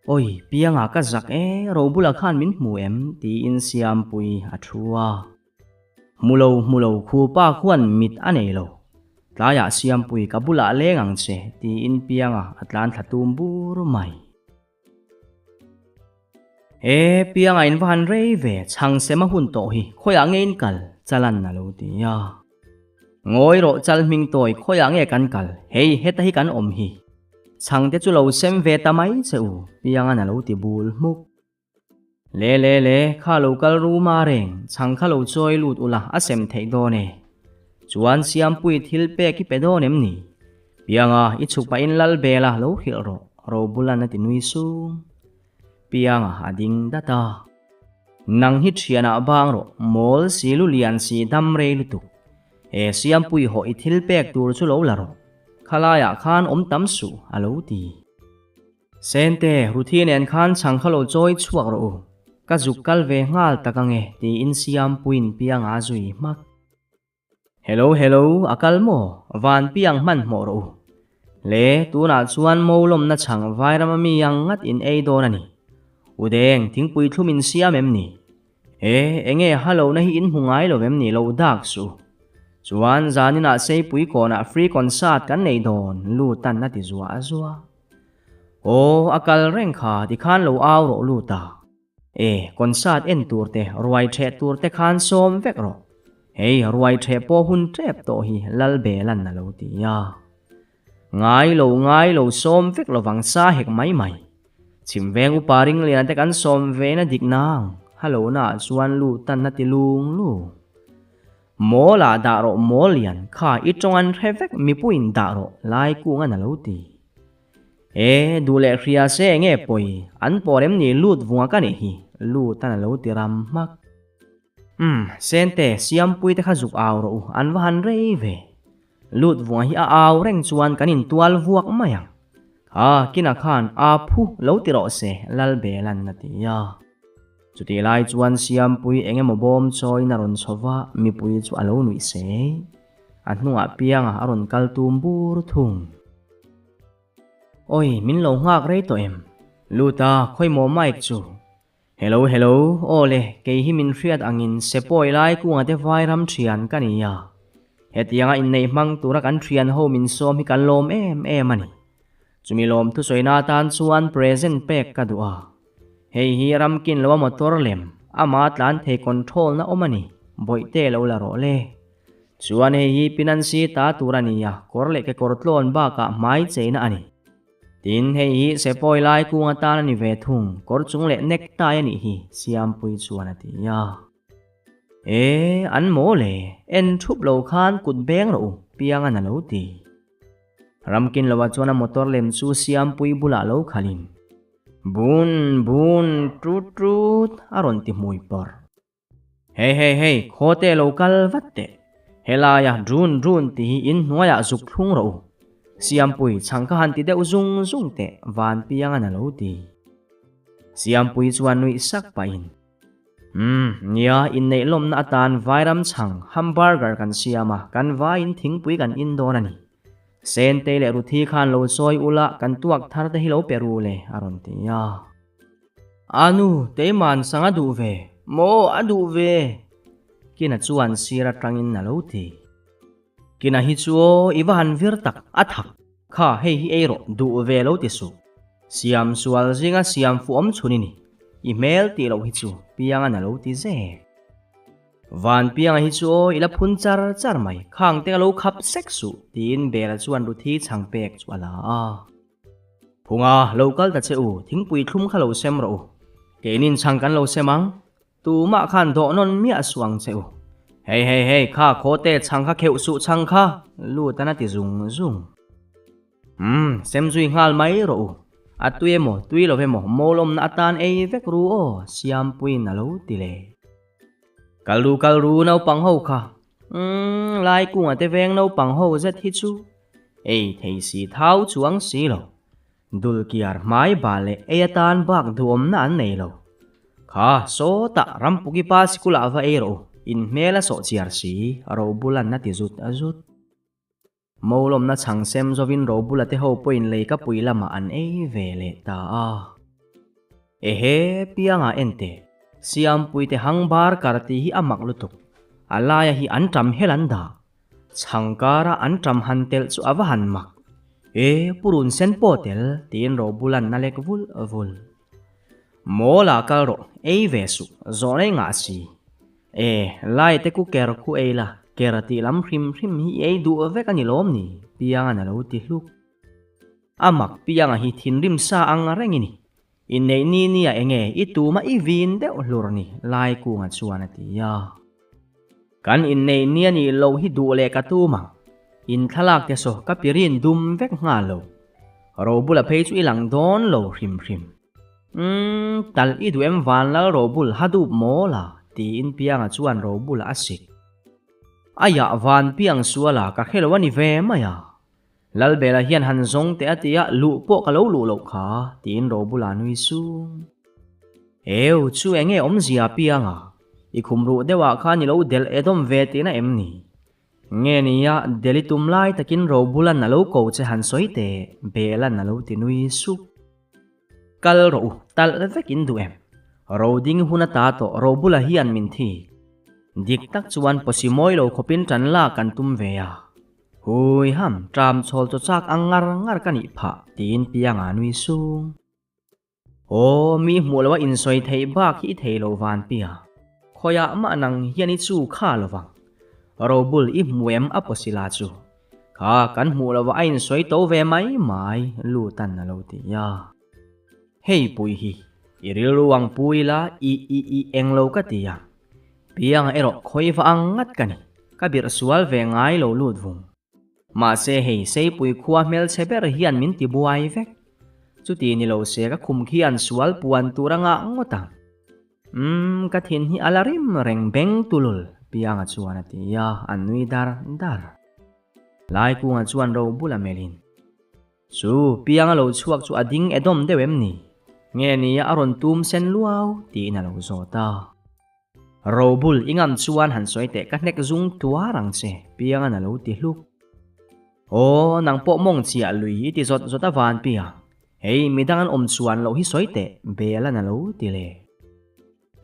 Awi, Pianga ka zak e, Robula khan min hmu em? tiin Siampui a thu a. Hmu lo, hmu lo, khu pa khuan mit a nei lo. Tlaiah Siampui ka bulah leng ang che, tiin Pianga a tlan thla tum bur mai. E, Pianga in va han rei ve, chhang sem a hun tawh hi, khawiah nge in kal? Chalan a lo ti a. Ngawi rawh chal hming tawi, khawiah nge kan kal? Hei, heta hi kan awm hi. Chhang te chu lo sem ve ta mai che u, Piangan a lo ti bul hmuk. Le le le, kha lo kal ru ma reng, chhang kha lo chawi lut ula a sem theih dawn e. Chuan Siampui thil pek i pe dawn em ni? Pianga, i chhuk pahin lal bela lo hrilh rawh, Robulan a ti nui sung. Pianga a ding dat a. Nang hi thianah bang rawh, mawl si lu lian si dam rei lutuk. He Siampui hawh i thil pek tur chu lo la rawh. Khalaiah khan awm tam suh, a lo ti. Sente, Ruthi nen khan chhang kha lo chawi chhuak rawh u. Ka zuk kal ve nghal tak ange, tiin Siampuiin Pianga a zui hmak. Hello, hello, a kal maw? Van Piang hmanhmawh rawh u. Le, tunah chuan mo lawmna chhang Vairama mi ang ngat in ei dawn a ni. Udeng, thingpui thlum in siam em ni? E, enge halona hi in hmu ngai lo em ni lo dak suh. Chuan zaninah Seipui kawnah free concert kan nei dawn, Lutan a ti zuah zuah. Aw, a kal reng kha, tikhan lo au rawh Luta. E, concert en tur te, ruai ṭheh tur te khan sawm vek rawh. Hei, ruai ṭheh pawh hun ṭep tawh hi Lalbelan a lo ti a. Ngai lo, ngai lo, sawm vek lovang sa hek mai mai. Chhim veng upa ringliana te kan sawm ve na dik nang, halo na ah chuan lu tan na ti lung lung. Mawl ah dah rawh mawl lian, kha i tawng an hre vek mipuiin dah rawh lai kung an alo ti. E, duh leh hria se enge pawi, an pawr em ni lut vunga ka nih hi, lu tan alo ti ram hmak. Umm, Sente, Siampui te kha zuk au rawh u, an va han rei ve. Lut vunga hi a au reng chuan kan intual vuak mai ang. Kha, kina khan a phu lo ti rawh se, Lalbelan a ti a. Chutih lai chuan Siampui eng emaw bawm chawiin a rawn chho va, mipui chu a lo nuih sei. A hnungah pianga a rawn kal tum bur thung. Awi, min lo nghak rei tawh em? Lut a, khawimaw mic chu? Hello hello, aw le, kei hi min hriat angin Sepawi lai kunga te vai ram thian ka ni a. Hetianga inneih hmang tura kan thian ho min sawm hi kan lawm em em a ni. Chumi lawm thusawina atan chuan present pek ka duh a. Hei hi ram kin loa motor lem, ama tlan thei control na awm a ni, bawihte lo la rawh le. Chuan hei hi pinansi ta tur a ni a, kawr leh kekawr tlawn bakah hmai cheina a ni. Tin, hei hi sepawi lai kung atan a ni ve thung, kawr chung leh necktie a nih hi, Siampui chuan a ti a. E, an mawl e, en thup lo khan kut beng rawh u, Piangan a lo ti. Ramkin loah chuan a motor lem chu Siampui bulah lo khalhin, Bun, bun, trut trut, a rawn ti hmui pawrh. Hei hei hei, khawte lo kal vat teh. Helaia drun drun ti hi in hnuaiah zuk thlung rawh u. Siampui chhang kha han ti deuh zung zung teh, Vanpiangan a lo ti. Siampui chuan nuih sak pahin, Umm, nia, inneih lawmna atan vairam chhang hamburger kan siam a, kan vaiin thingpui kan in dawn a ni. Sentei leh Ruthi khan lo sawi ula, kan tuak thar te hi lo pe ru le, a rawn ti a. A nu, Teiman sang a duh ve. Maw, a duh ve! Kina chuan sir atangin a lo ti. Kina hi chu aw, i va han vir tak, a thak. Kha, hei hi ei rawh, duh ve lo ti suh. Siam sual zinga siam fuh awm chhun i ni. I hmel tih loh hi chu Piangan a lo ti zek. Van Pianga hi chu aw, i la phun char char mai, khang te ka lo khap sek suh, tiin Bela chuan Ruthi chhang pek chu a la a. Phunga, lo kal ta che u, thingpui thlum kha lo sem rawh u. Keinin chhang kan lo sem ang, tumah khan dawh nawn miah suh ang che u. Hei hei hei, kha khawte chhang kha kheuh suh chhang kha, lut an a ti zung zung. Umm, sem zui nghal mai rawh u. A tui emaw, tui lo emaw, mawlawmna atan ei vek ru aw, Siampuiin a lo ti le. Kal ru kal ru naupang ho kha. Umm, Laikunga te veng naupang ho zet hi chu ei thei si thau chuang si lo. Dulkiar hmai bal leh ei atan bak duhawmna an nei lo. Kha, sawtah Rampuki pa sikulah va ei rawh u, in hmel a sawh chiar si, Robulan a ti zut a zut. Mawlawmna chhang sem zovin Robula te ho pawhin lei ka pui lamah an ei ve leh ta a. Ehe, Pianga en teh, Siampui te hang bar kar tih hi a mak lutuk. A laia hi an ṭam hel an dah. Chhang kara an ṭam han telh chu a va han mak. E, purun sen pawh tel, tiin Robulan a lek vul vul. Mawl ah kal rawh, ei ve suh, zawh rei ngah si. E, lai te ku ker khu ei la, ker tih lam hrim hrim hi i ei duh vek a ni lawm ni? Pianga'n a lo ti hluk. A mak Pianga hi thinrim sa ang reng i ni. Inneih ni ni ah enge i tuma i vin deuh hlur ni, Laikunga chuan a ti a. Kan inneih ni a nih loh hi duh leh ka tum ang. In thlalak te saw ka pirin dum vek nghal lo. Robula phei chu i lang dawn lo hrim hrim. Umm, tal i duh em Vanlal Robul ha dup mawl a? tiin Pianga chuan Robula a sik. Aiah Van Piang suala ka hre lo a ni ve mai a. Lalbela hian han zawng teh a ti a, luh pawh ka lo luh loh kha, tiin Robula nui sung. Eu, chu enge awmzia Pianga? I khum ruh deuhah khan i lo delh edawm ve tihna em ni? Nge nia, Delhi tum lai takin Robulan a lo ko che han sawi teh, Belan a lo ti nui sup. Kal rawh u, talh vek in duh em? Roding hun a ta tawh Robula hian min thi. Dik tak chuan pawsi mawi lo khawpin ṭan lak kan tum ve a. Hui ham, ṭam chhawl chaw chak ang ngar ngar ka nih phah, tiin Pianga nui sung. Aw, mi hmuh loa insawi theih bak hi i thei lo Vanpia. Khawiah mah nang hian i chu kha lo vang. Robul i hmu em a pawsila chu. Kha kan hmuh loa a insawi to ve mai mai, Lutan a lo ti a. Hei pui hi, i rilru ang pu ila i i i eng lo ka ti a. Pianga erawh khawi va ang ngat ka ni, ka birh sual ve ngai lo lut vung. Mahse hei Seipui khua hmelchhe ber hian min ti buai vek. Chuti ni lo se ka khum khi an sual puan tur a ngah ngawt ang. Umm, ka thin hi a la rim reng beng tulul, Pianga chuan a ti a, a nui dar dar. Laikunga chuan ro bula melhin. Chu, Pianga lo chhuak chu a ding e dawm deuh em ni? Nge nia a rawn tum sen luau? tiin a lo zawt a. Robul i ngam chuan han sawi teh ka hnek zung tuar ang che, Piangan a lo ti hluk. Aw, nang pawh mawng chiah lui i ti zawt zawt a van Piang. Hei, midang an awm chuan loh hi sawi teh, Belan a lo ti le.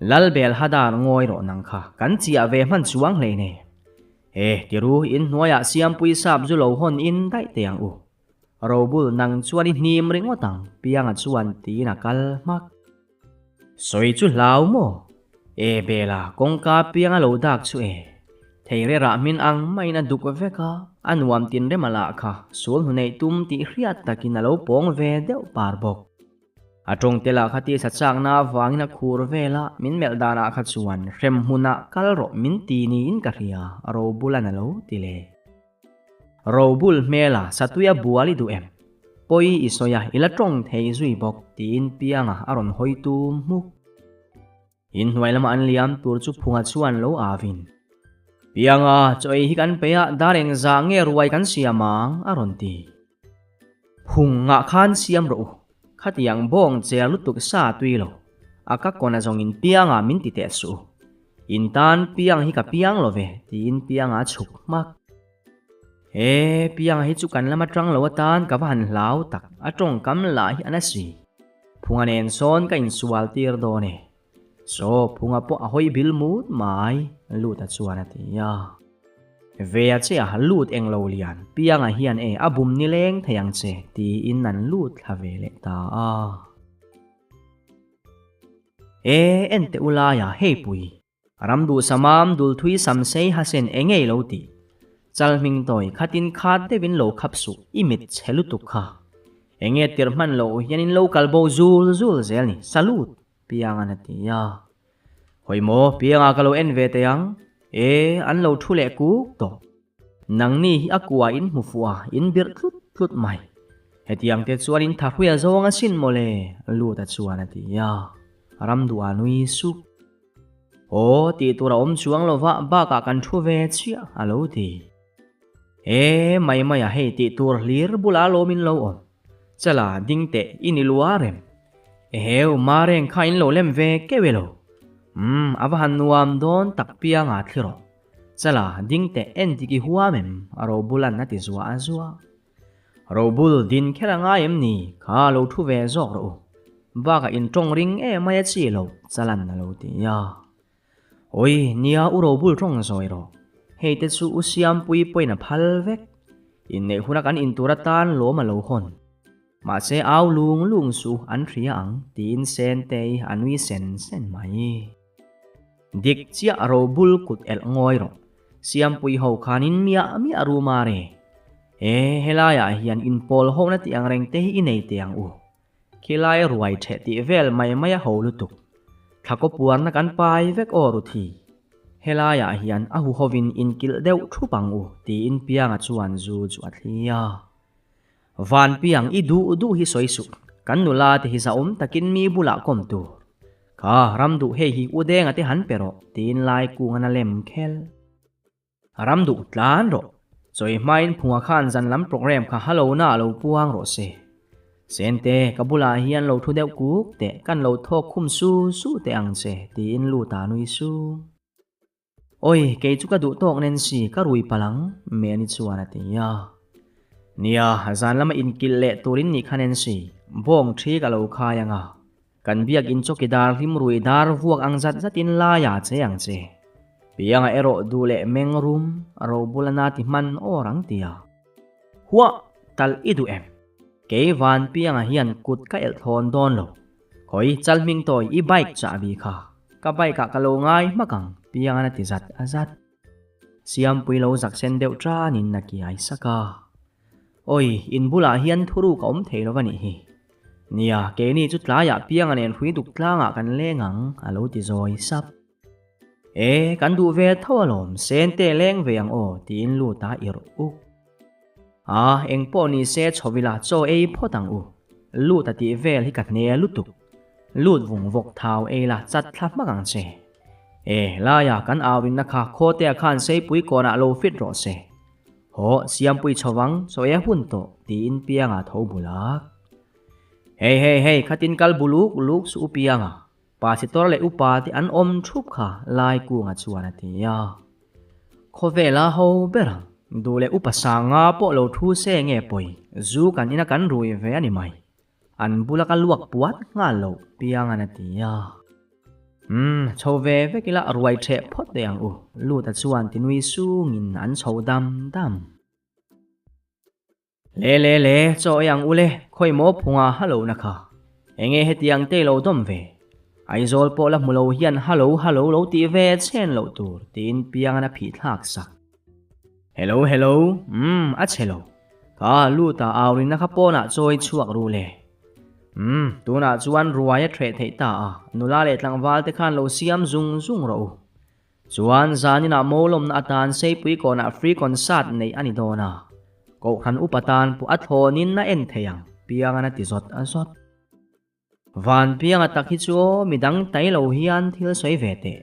Lal Bel Hadar ngawi rawh nang kha, kan chiah ve hman chuang hlei nei. E, tiru, in hnuaiah Siampui sap zu lo hawn in daih teh ang u. Robul nang chuan i hnim ringawt ang, Pianga chuan tiin a kal hmak. Sawi chu hlau maw? E Bela, kawngka piang a lo dak chu e. Theire rah hmin ang maiin a duk vek a, a nuam tin rem a lah kha, sul hnu neih tum tih hriat takin a lo pawng ve deuh par bawk. A tawng te lah kha tisa chakna avangin a khur vel a, min melh danah kha chuan hrem hmunah kal rawh min ti niin ka hria, Robulan a lo ti leh. Robul hmela satuia bual i duh em? Pawi i sawi a, i la tawng thei zui bawk, tiin Pianga a rawn hawi tum hmuk. Inhnuai lama an liam tur chu phunga chuan lo avin. Pianga, chaw ei hi kan peih a, dar engzah nge ruai kan siam ang? a rawn ti. Phung ngah khan siam rawh u, khatiang bawng cher lutuk sa tui lo, a ka kawna zawngin Pianga min ti teh suh u. In tan Piang hi ka piang lo ve, tiin Pianga a chhuk hmak. He Pianga hi chu kan lama tang lo atan ka va han hlau tak, a tawngkam lah hi a na si. Phunga nen sawn ka insual tir dawn e. Saw Phunga pawh a hawi bil mut mai, Luta chuan a ti a. Ve a che a, lut eng lo lian, Pianga hian e a bum nileng thei ang che, tiin an lut thla ve leh ta a. E, en teh u laia, hei pui. Ram duh samam dul thui sam sei hasen e ngei lo ti. Chal hming tawi khatin khat deuhin lo khap suh i mit chhe lutuk kha. Enge tirh hman loh hian in lo kal bo zul zul zel ni salute Piangan a ti a. Hawi maw Pianga ka lo en ve teh ang e an lo thu leh kuk tawh. Nangni hi a kua in hmu fuh a in birh tlut tlut mai. Hetiang te chuan in thahruia zawng asin mawle Luta chuan a ti a. Ram duh a nui sup. Aw, tih tur a awm chuang lo va, bakah kan thu ve chiah a lo ti. E, mai mai a hei tih tur hlir bulah lawm in lo awm. Chala, ding teh, i ni lua rem. Eheu, Mareng kha in lo lem ve keuh e lo. Umm, a va han nuam dawn tak piang a thli rawh. Chala, ding teh, en dik i huam em? A robulan a ti zuah a zuah. Robul din kher a ngai em ni? Kha lo thu ve zawk rawh u. Bakah in tawng ring em mai a chi lo, Chalan a lo ti a. Awi, nia u Robul tawng zawi rawh. Hei te chu u Siampui pawhin a phal vek. Inneih huna kan intur atan lawm a lo hawn. Mahse au lung lung suh an hria ang, tiin Sentei a nui sen sen mai. Dik chiah Robul kut elh ngawi rawh. Siampui ho khanin miah miah ru mare. E, helaiah hian inpawl hona tih ang reng te hi i nei teh ang u. Khilai ruai ṭheh tih vel mai mai a ho lutuk. Thlakaw puarna kan pai vek aw Ruthi. Helaiah hian a huhovin inkilh deuh ṭhup ang u tiin Pianga chuan zu chu a thli a. Van piang i duh duh hi sawi suh, kan nula te hi zahawm takin mi bulah kawm tur. Kha ram duh hei hi u denga te han pe rawh tiin lai kungan a lem khel. Ram duh tlan rawh, chawi hmain phunga khan zan lam program kha halo na lo puang rawh se. Sente, ka bulah hian lo thu deuh kuk teh kan lo thawk khum su su teh ang che tiin lut a nui sung. Awi, kei chu ka duh tawk Nancy, ka rui palh ang, Meni chuan a ti a. Nia, zan lama inkilh leh turin nih kha Nancy, bawng thi ka lo khai ang a. Kan biakin chawkidar hlim rui dar vuak ang zat zatin laia che ang che. Pianga erawh duh leh meng rum, ro bula na ti hman awr ang ti a. Huah, talh i duh em? Kei van Pianga hian kut ka elh thlawn dawn lo. Khawi chal hming tawi i bike chahbi kha ka bike ah ka lo ngai hmak ang Piangan a ti zat a zat. Siampui lo zak sen deuh tanin a kiai sak a. Awi, in bulah hian thuruk a awm thei lo va nih hi. Nia, keini chu tlaiah Pianga nen hrui duk tlangah kan leng ang a lo ti zawi sap. E, kan duh ve tho alawm, Sente leng ve ang aw tiin lut a irh uk. A, eng pawh ni se chho ila chaw ei phawt ang u. Lut a tih vel hi ka hne lutuk. Lut vung vawk thau ei la chat thla hmak ang che. E, laia kan aurinna kha khawtea khan seipui kawnah lo fit rawh se. Haw, Siampui chho vang, chaw ei a hun tawh, tiin Pianga tho bul a. Hei, hei, hei, khatin kal buluk luk suh u Pianga. Pasitor leh upa te an awm thup kha Laikunga chuan a ti a. Khawvela ho ber ang, duh leh upa sanga pawh lo thu se nge pawi, zu kan ina kan rui ve a ni mai. An bula ka luak puat nghal loh Piangan a ti a. Umm, chho ve vek ila ruai ṭheh phawt teh ang u, Luta chuan ti nui sungin an chho dam dam. Le le le, chaw ei ang ule, khawi maw phunga hallo na kha. Enge hetiang te lo dawm ve? Aizawl pawh la hmu lo hian hallo hallo lo tih ve chhen loh tur tiin Piangan a phih thlak sak. Hello hello, umm a chhe lo. Ka lut a aurinna kha pawnah chawi chhuak ru le. Umm, tunah chuan ruai a ṭheh theih ta a, nula leh tlangval te khan lo siam zung zung rawh u. Chuan zaninah mawlawmna atan Seipui kawnah free concert neih a ni dawn a, Kohhran upa tan pawh a thlawnin a en thei ang, Piangan a ti zawt a zawt. Van Pianga tak hi chu aw midang tai lo hian thil sawi ve teh,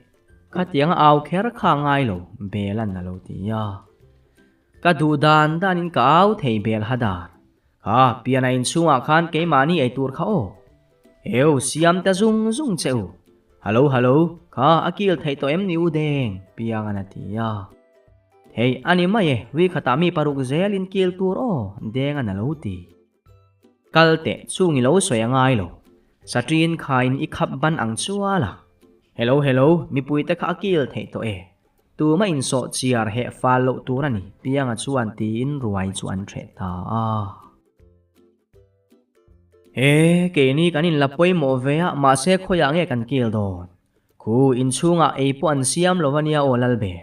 khatianga au kher kha a ngai lo, Belan a lo ti a. Ka duh dan danin ka au thei bel hadar. Kha, piana inchhungah khan keimahni ei tur kha aw. Eu, siam ta zung zung che u. Hallo, hallo, kha a kil theih tawh em ni u deng? Piangan a ti a. Thei a ni mai e, ui khatah mi paruk zelin kil tur aw, Dengan a lo ti. Kal teh, chung i lo sawi a ngai lo. Saṭin khain i khap ban ang chual a. Hello, hello, mipuite kha a kil theih tawh e. Tuma insawh chiar heh fal loh tur a ni, Pianga chuan tiin ruai chu an ṭheh ta a. He, keini kan inla pawimawh ve a, mahse khawiah nge kan kil dawn? Khu, inchhungah ei pawh an siam lo a nia aw Lalbe.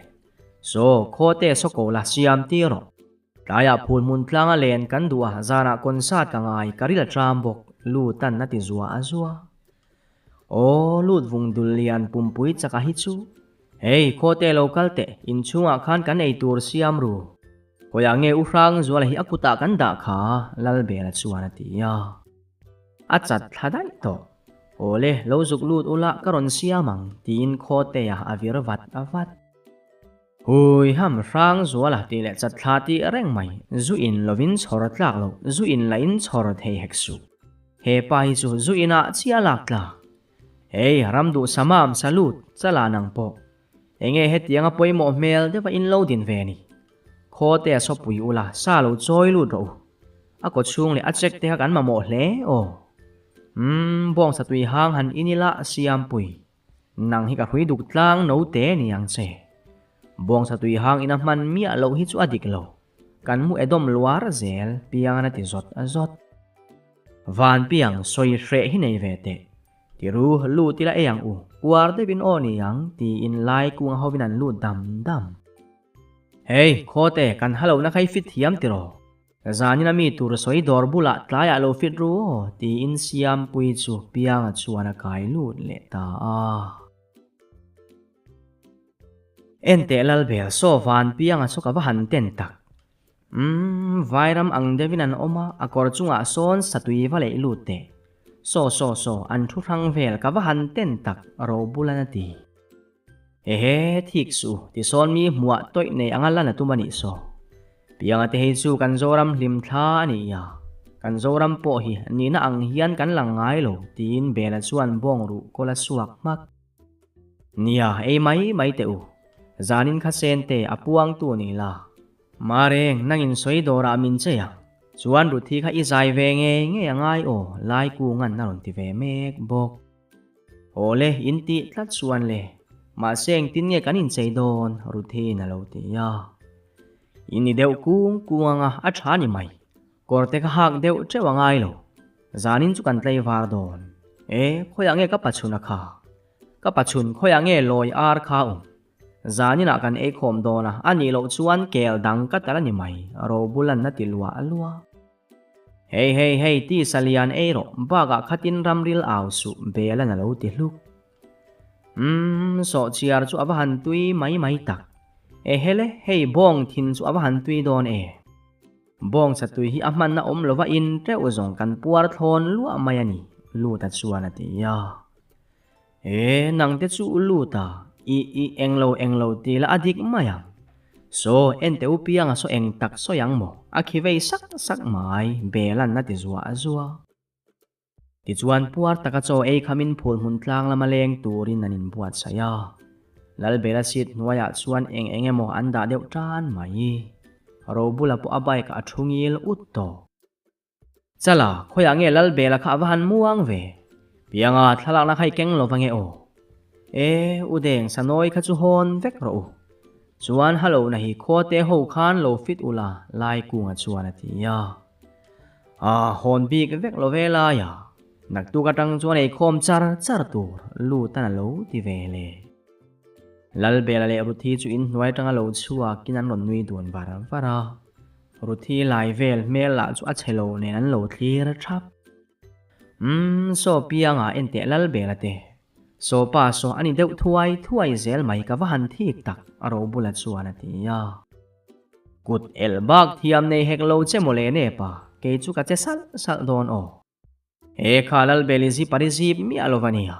Saw, khawte saw ko la, siam tir rawh. Tlaiah phul hmun tlanga len kan duh a, zanah concert ka ngai, ka ril a ṭam bawk, Lutan a ti zua a zua. Aw, lut vung dul lian pumpui chaka hi chu. Hei, khawte lo kal teh, inchhungah khan kan ei tur siam ru. Khawiah nge U Hrang Zuala hi a kutah kan dah kha, Lalbela chuan a ti a. A chat thla daih tawh. Awle, lo zuk lut ula ka rawn siam ang, tiin khawtea a vir vat a vat. Hui ham Hrang Zuala tih leh chat thla tih reng mai, zu in lovin chhawr tlak loh, zu in lah in chhawr thei hek suh. He pa hi chu zu inah chiah lak tlak. Hei, ram duh samam salute chala nang pawh. Enge hetianga pawimawh hmel deuha in lo din ve ni. Khawte a sawpui ula, sa lo chawi lut rawh u. A kaw chhung leh a check te kha kan mamawh hle aw. Umm, bawngsa tui hang han in ila Siampui. Nang hi ka hrui duk tlang no te ni ang che. Bawngsa tui hang ina hman miah loh hi chu a dik lo. Kan mu edawm luar zel piangan a ti zawt a zawt. Van piang sawi hreh hi nei ve teh. Tiru lut ila ei ang u, uar deuhin aw ni ang tiin lai kunga hovin an lut dam dam. Hei, khawte, kan halohna kha i fit thiam tiraw? Zanin a mi tur sawi dawr bulah tlaiah lo fit ru aw tiin Siampuii chu Pianga chuan a kai lut leh ta a. Enteh Lalbel, saw van Pianga chu ka va han ten tak. Umm, vairam ang deuhin an awm a, a kawr chungah sawn satui va leih lut teh. Saw saw saw, an thu hrang vel ka va han ten tak, Robulan a ti. Hehe, thik suh, ti sawn mi hmuah tawih nei anga lan a tum a nih saw. Pianga te hei chu kan Zoram hlim thla a ni a, kan Zoram pawh hi nihna ang hian kan lang ngai lo, tiin Bela chuan bawng ruh kawl a suak hmak. Nia, ei mai mai teh u. Zanin kha Sente a puangtu ni la. Mareng, nangin sawi dawrah min chei ang. Chuan Ruthi kha i zai ve ngei ngei a ngai aw, Laikungan a rawn ti ve mek bawk. Awle, in tih tlat chuan le. Mahse engtin nge kan inchei dawn? Ruthiin a lo ti a. I ni deuh kung kung anga a tha ni mai. Kawr te kha hak deuh teuh a ngai lo. Zanin chu kan tlei var dawn. E, khawiah nge ka pachhun a kha? Ka pachhun khawiah nge lawi ar kha awm? Zaninah kan ei khawm dawn a, a nih loh chuan kel dang ka tal a ni mai, Robulan a ti luah luah. Hei hei hei, tisa lian ei rawh, bakah khatin ramril au suh, Belan a lo ti hluk. Umm, sawhchiar chu a va han tui mai mai tak. Ehele, hei bawng thin chu a va han tui dawn e. Bawng chatui hi a hmanna awm lova in teuh zawng kan puar thlawn luah mai a ni, Luta chuan a ti a. E, nang te chu u Luta, i, i, englo englo ti la a dik mai ang. Saw, en teh u pianga saw eng tak sawi ang maw? A khi vei sak sak mai, Belan a ti zuah zuah. Tichuan puar taka chaw ei khamin phul hmun tlang lama leng turin an inbuatsaih a. Lalbela seat hnuaiah chuan eng eng emaw an dah deuh tan mai. Robula pawh a bike ah a thu ngil ut tawh. Chala, khawiah nge Lalbela kha a va han muang ve? Pianga, thlalakna kha i keng lo va nge aw? E, u deng sanawi kha chu hawn vek rawh u. Chuan halo na hi khuate ho khan lo fit ula Laikunga chuan a ti a. A hawn bik vek lo ve lai a, naktuk atang chuan eikhawm char char tur lut an a lo ti ve le. Lalbela leh Ruthi chu inhnuai atanga lo chhuakin an rawn nui dun var var a, Ruthi lai vel hmel lah chu a chhe lo nen an lo thlir thap. Umm, saw pianga en teh lal bel a te. Saw pa saw a ni deuh thuai thuai zel mai ka va han thik tak, a ro bula chuan a ti a. Kut elh bak thiam nei hek lo che mawle nepa, kei chu ka che salh salh dawn aw. He kha Lalbeli zip a ri zip miah lo va nia.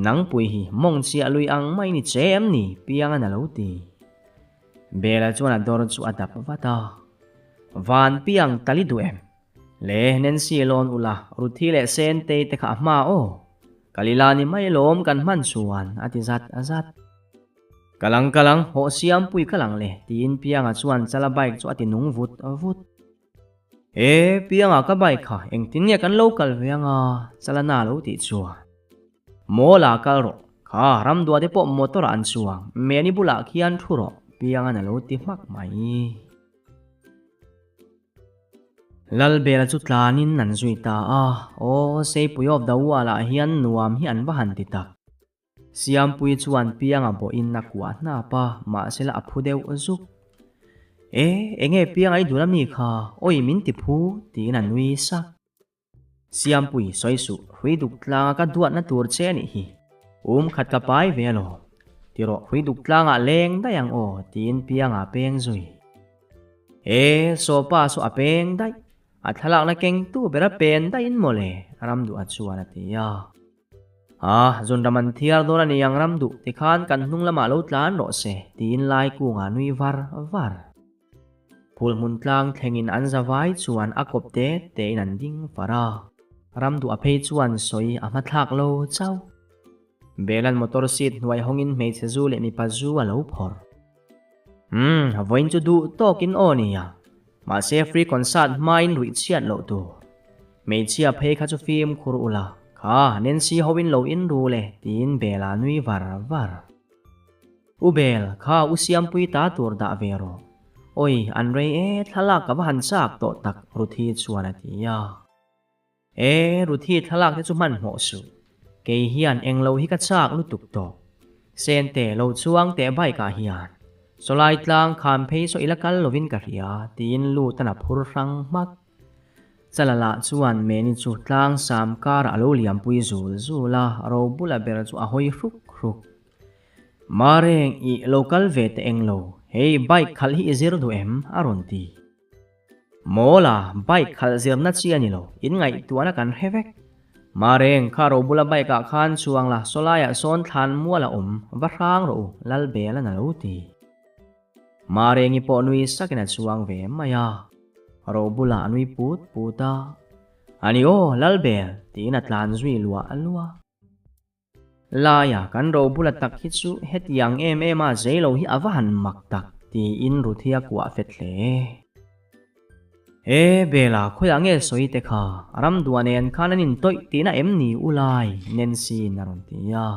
Nangpui hi mawng chiah lui ang mai ni che em ni? Piangan a lo ti. Bela chuan a dawr chu a dap vat a. Van piang tali duh em? Le, Nancy lawn ula, Ruthi leh Sentei te kha a hma aw. Kalila ni mai lawm kan hman chuan a ti zat zat. Kalang kalang, hawh siampui ka lang le, tiin Pianga chuan chala bike chu a ti nung vut vut. E, Pianga ka bike kha engtin nge kan lo kal ve anga chalana lo tih chuan. Mawla kal rawh, kha ramdua te pawh motor ah an chuang, Meni bulah khian thu rawh, Piangan a lo ti hmak mai. Lalbela chu tlanin an zui ta a, aw Seipui of the Wall ah hian nuam hi an va han ti tak. Siampui chuan Pianga bawhin a kuah hnap a, mahsela a phu deuh zuk. E, enge Pianga i dul a mi kha, awi min ti phu, tiin a nui sak. Siampui, sawi suh, hrui duk tlanga ka duatna tur che a nih hi. Um khat ka pai ve alawm. Ti rawh, hrui duk tlangah leng daih ang aw, tiin Pianga a peng zui. E, sawpa saw a peng daih. A thlalakna kengtu ber a pen daihin mawle, Ramduha chuan a ti a. A, zunram an thiar dawn a ni ang ram duh tikhan kan hnung lamah lo tlan rawh se, tiin lai kungah nui var var. Phul hmun tlang thlengin an zavai chuan a kawp te tein an ding far a, ram duh a phei chuan sawi a hmathlak lo chauh. Belan motor seat hnuai hawngin hmeichhe zu leh mipa zu a lo phawrh. Umm, vawiin chu duh tawkin aw nia. Mahse free concert hmain ruih chhiat loh tur. Hmeichhia phei kha chu fimkhur ula, kha Nancy hoin lo in ru le tiin Bela nui var var. U Bel, kha u Siampui ta tur dah ve rawh. Oi, an rei e, thlalak ka va han chak tawh tak Ruthi chuan a ti a. E, Ruthi thlalak te chu hmanhmawh suh. Kei hian englo hi ka chak lutuk tawh. Sente lo chuang teh bike ah hian. Sawlai tlang kham phei saw ila kal lovin ka hria, tiin Lutan a phur hrang hmak. Chalala chuan Meni chu tlang sam karah a lo liampui zul zul a, ro bula ber chu a hawi hruk hruk. Mareng, i lo kal ve teh englo, hei bike khalh hi i zir duh em? a rawn ti. Mawla, bike khalh zirna chi a ni lo, in ngaihtuahna kan hre vek. Mareng, kha ro bula bike ah khan chuang la, sawlaiah sawn thlan mual a awm, va hrang rawh u, Lalbel a na lo ti. Marengi pawh nui sakin a chuang ve mai a, ro bulah a nui put put a. A ni aw, Lalbel, tiin a tlan zui luah luah. Laia kan ro bula tak hi chu hetiang em em a zei lo hi a va han mak tak tiin Ruthi a kuah fet hle. He Bela khawiah nge sawi te kha ramdua nen khan an intawih tihna em ni u lai Nancy in a rawn ti a.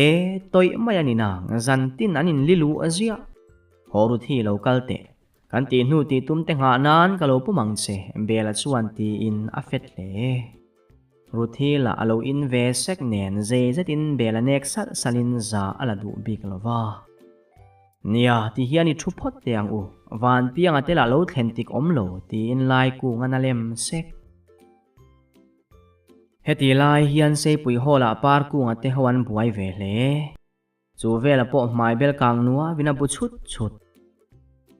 E tawih mai a ni nang zan tin an inlilu a ziah. Haw Ruthi lo kal teh Kan tih hnu tih tum te nghah nan ka lo pum ang che, Bela chuan tiin a fet hle. Ruthi lah a lo in ve sek nen zei zetin Bela nek salh salhin za a la duh bik lo va. Nia, ti hian i thu phawt teh ang u, Vanpianga te lah lo thlen tik awm lo, tiin lai kung a na lem sek. Heti lai hian Seipui Hall ah par kunga te ho an buai ve hle. Chu vela pawh hmai bel kang nuavin a bu chhut chhut.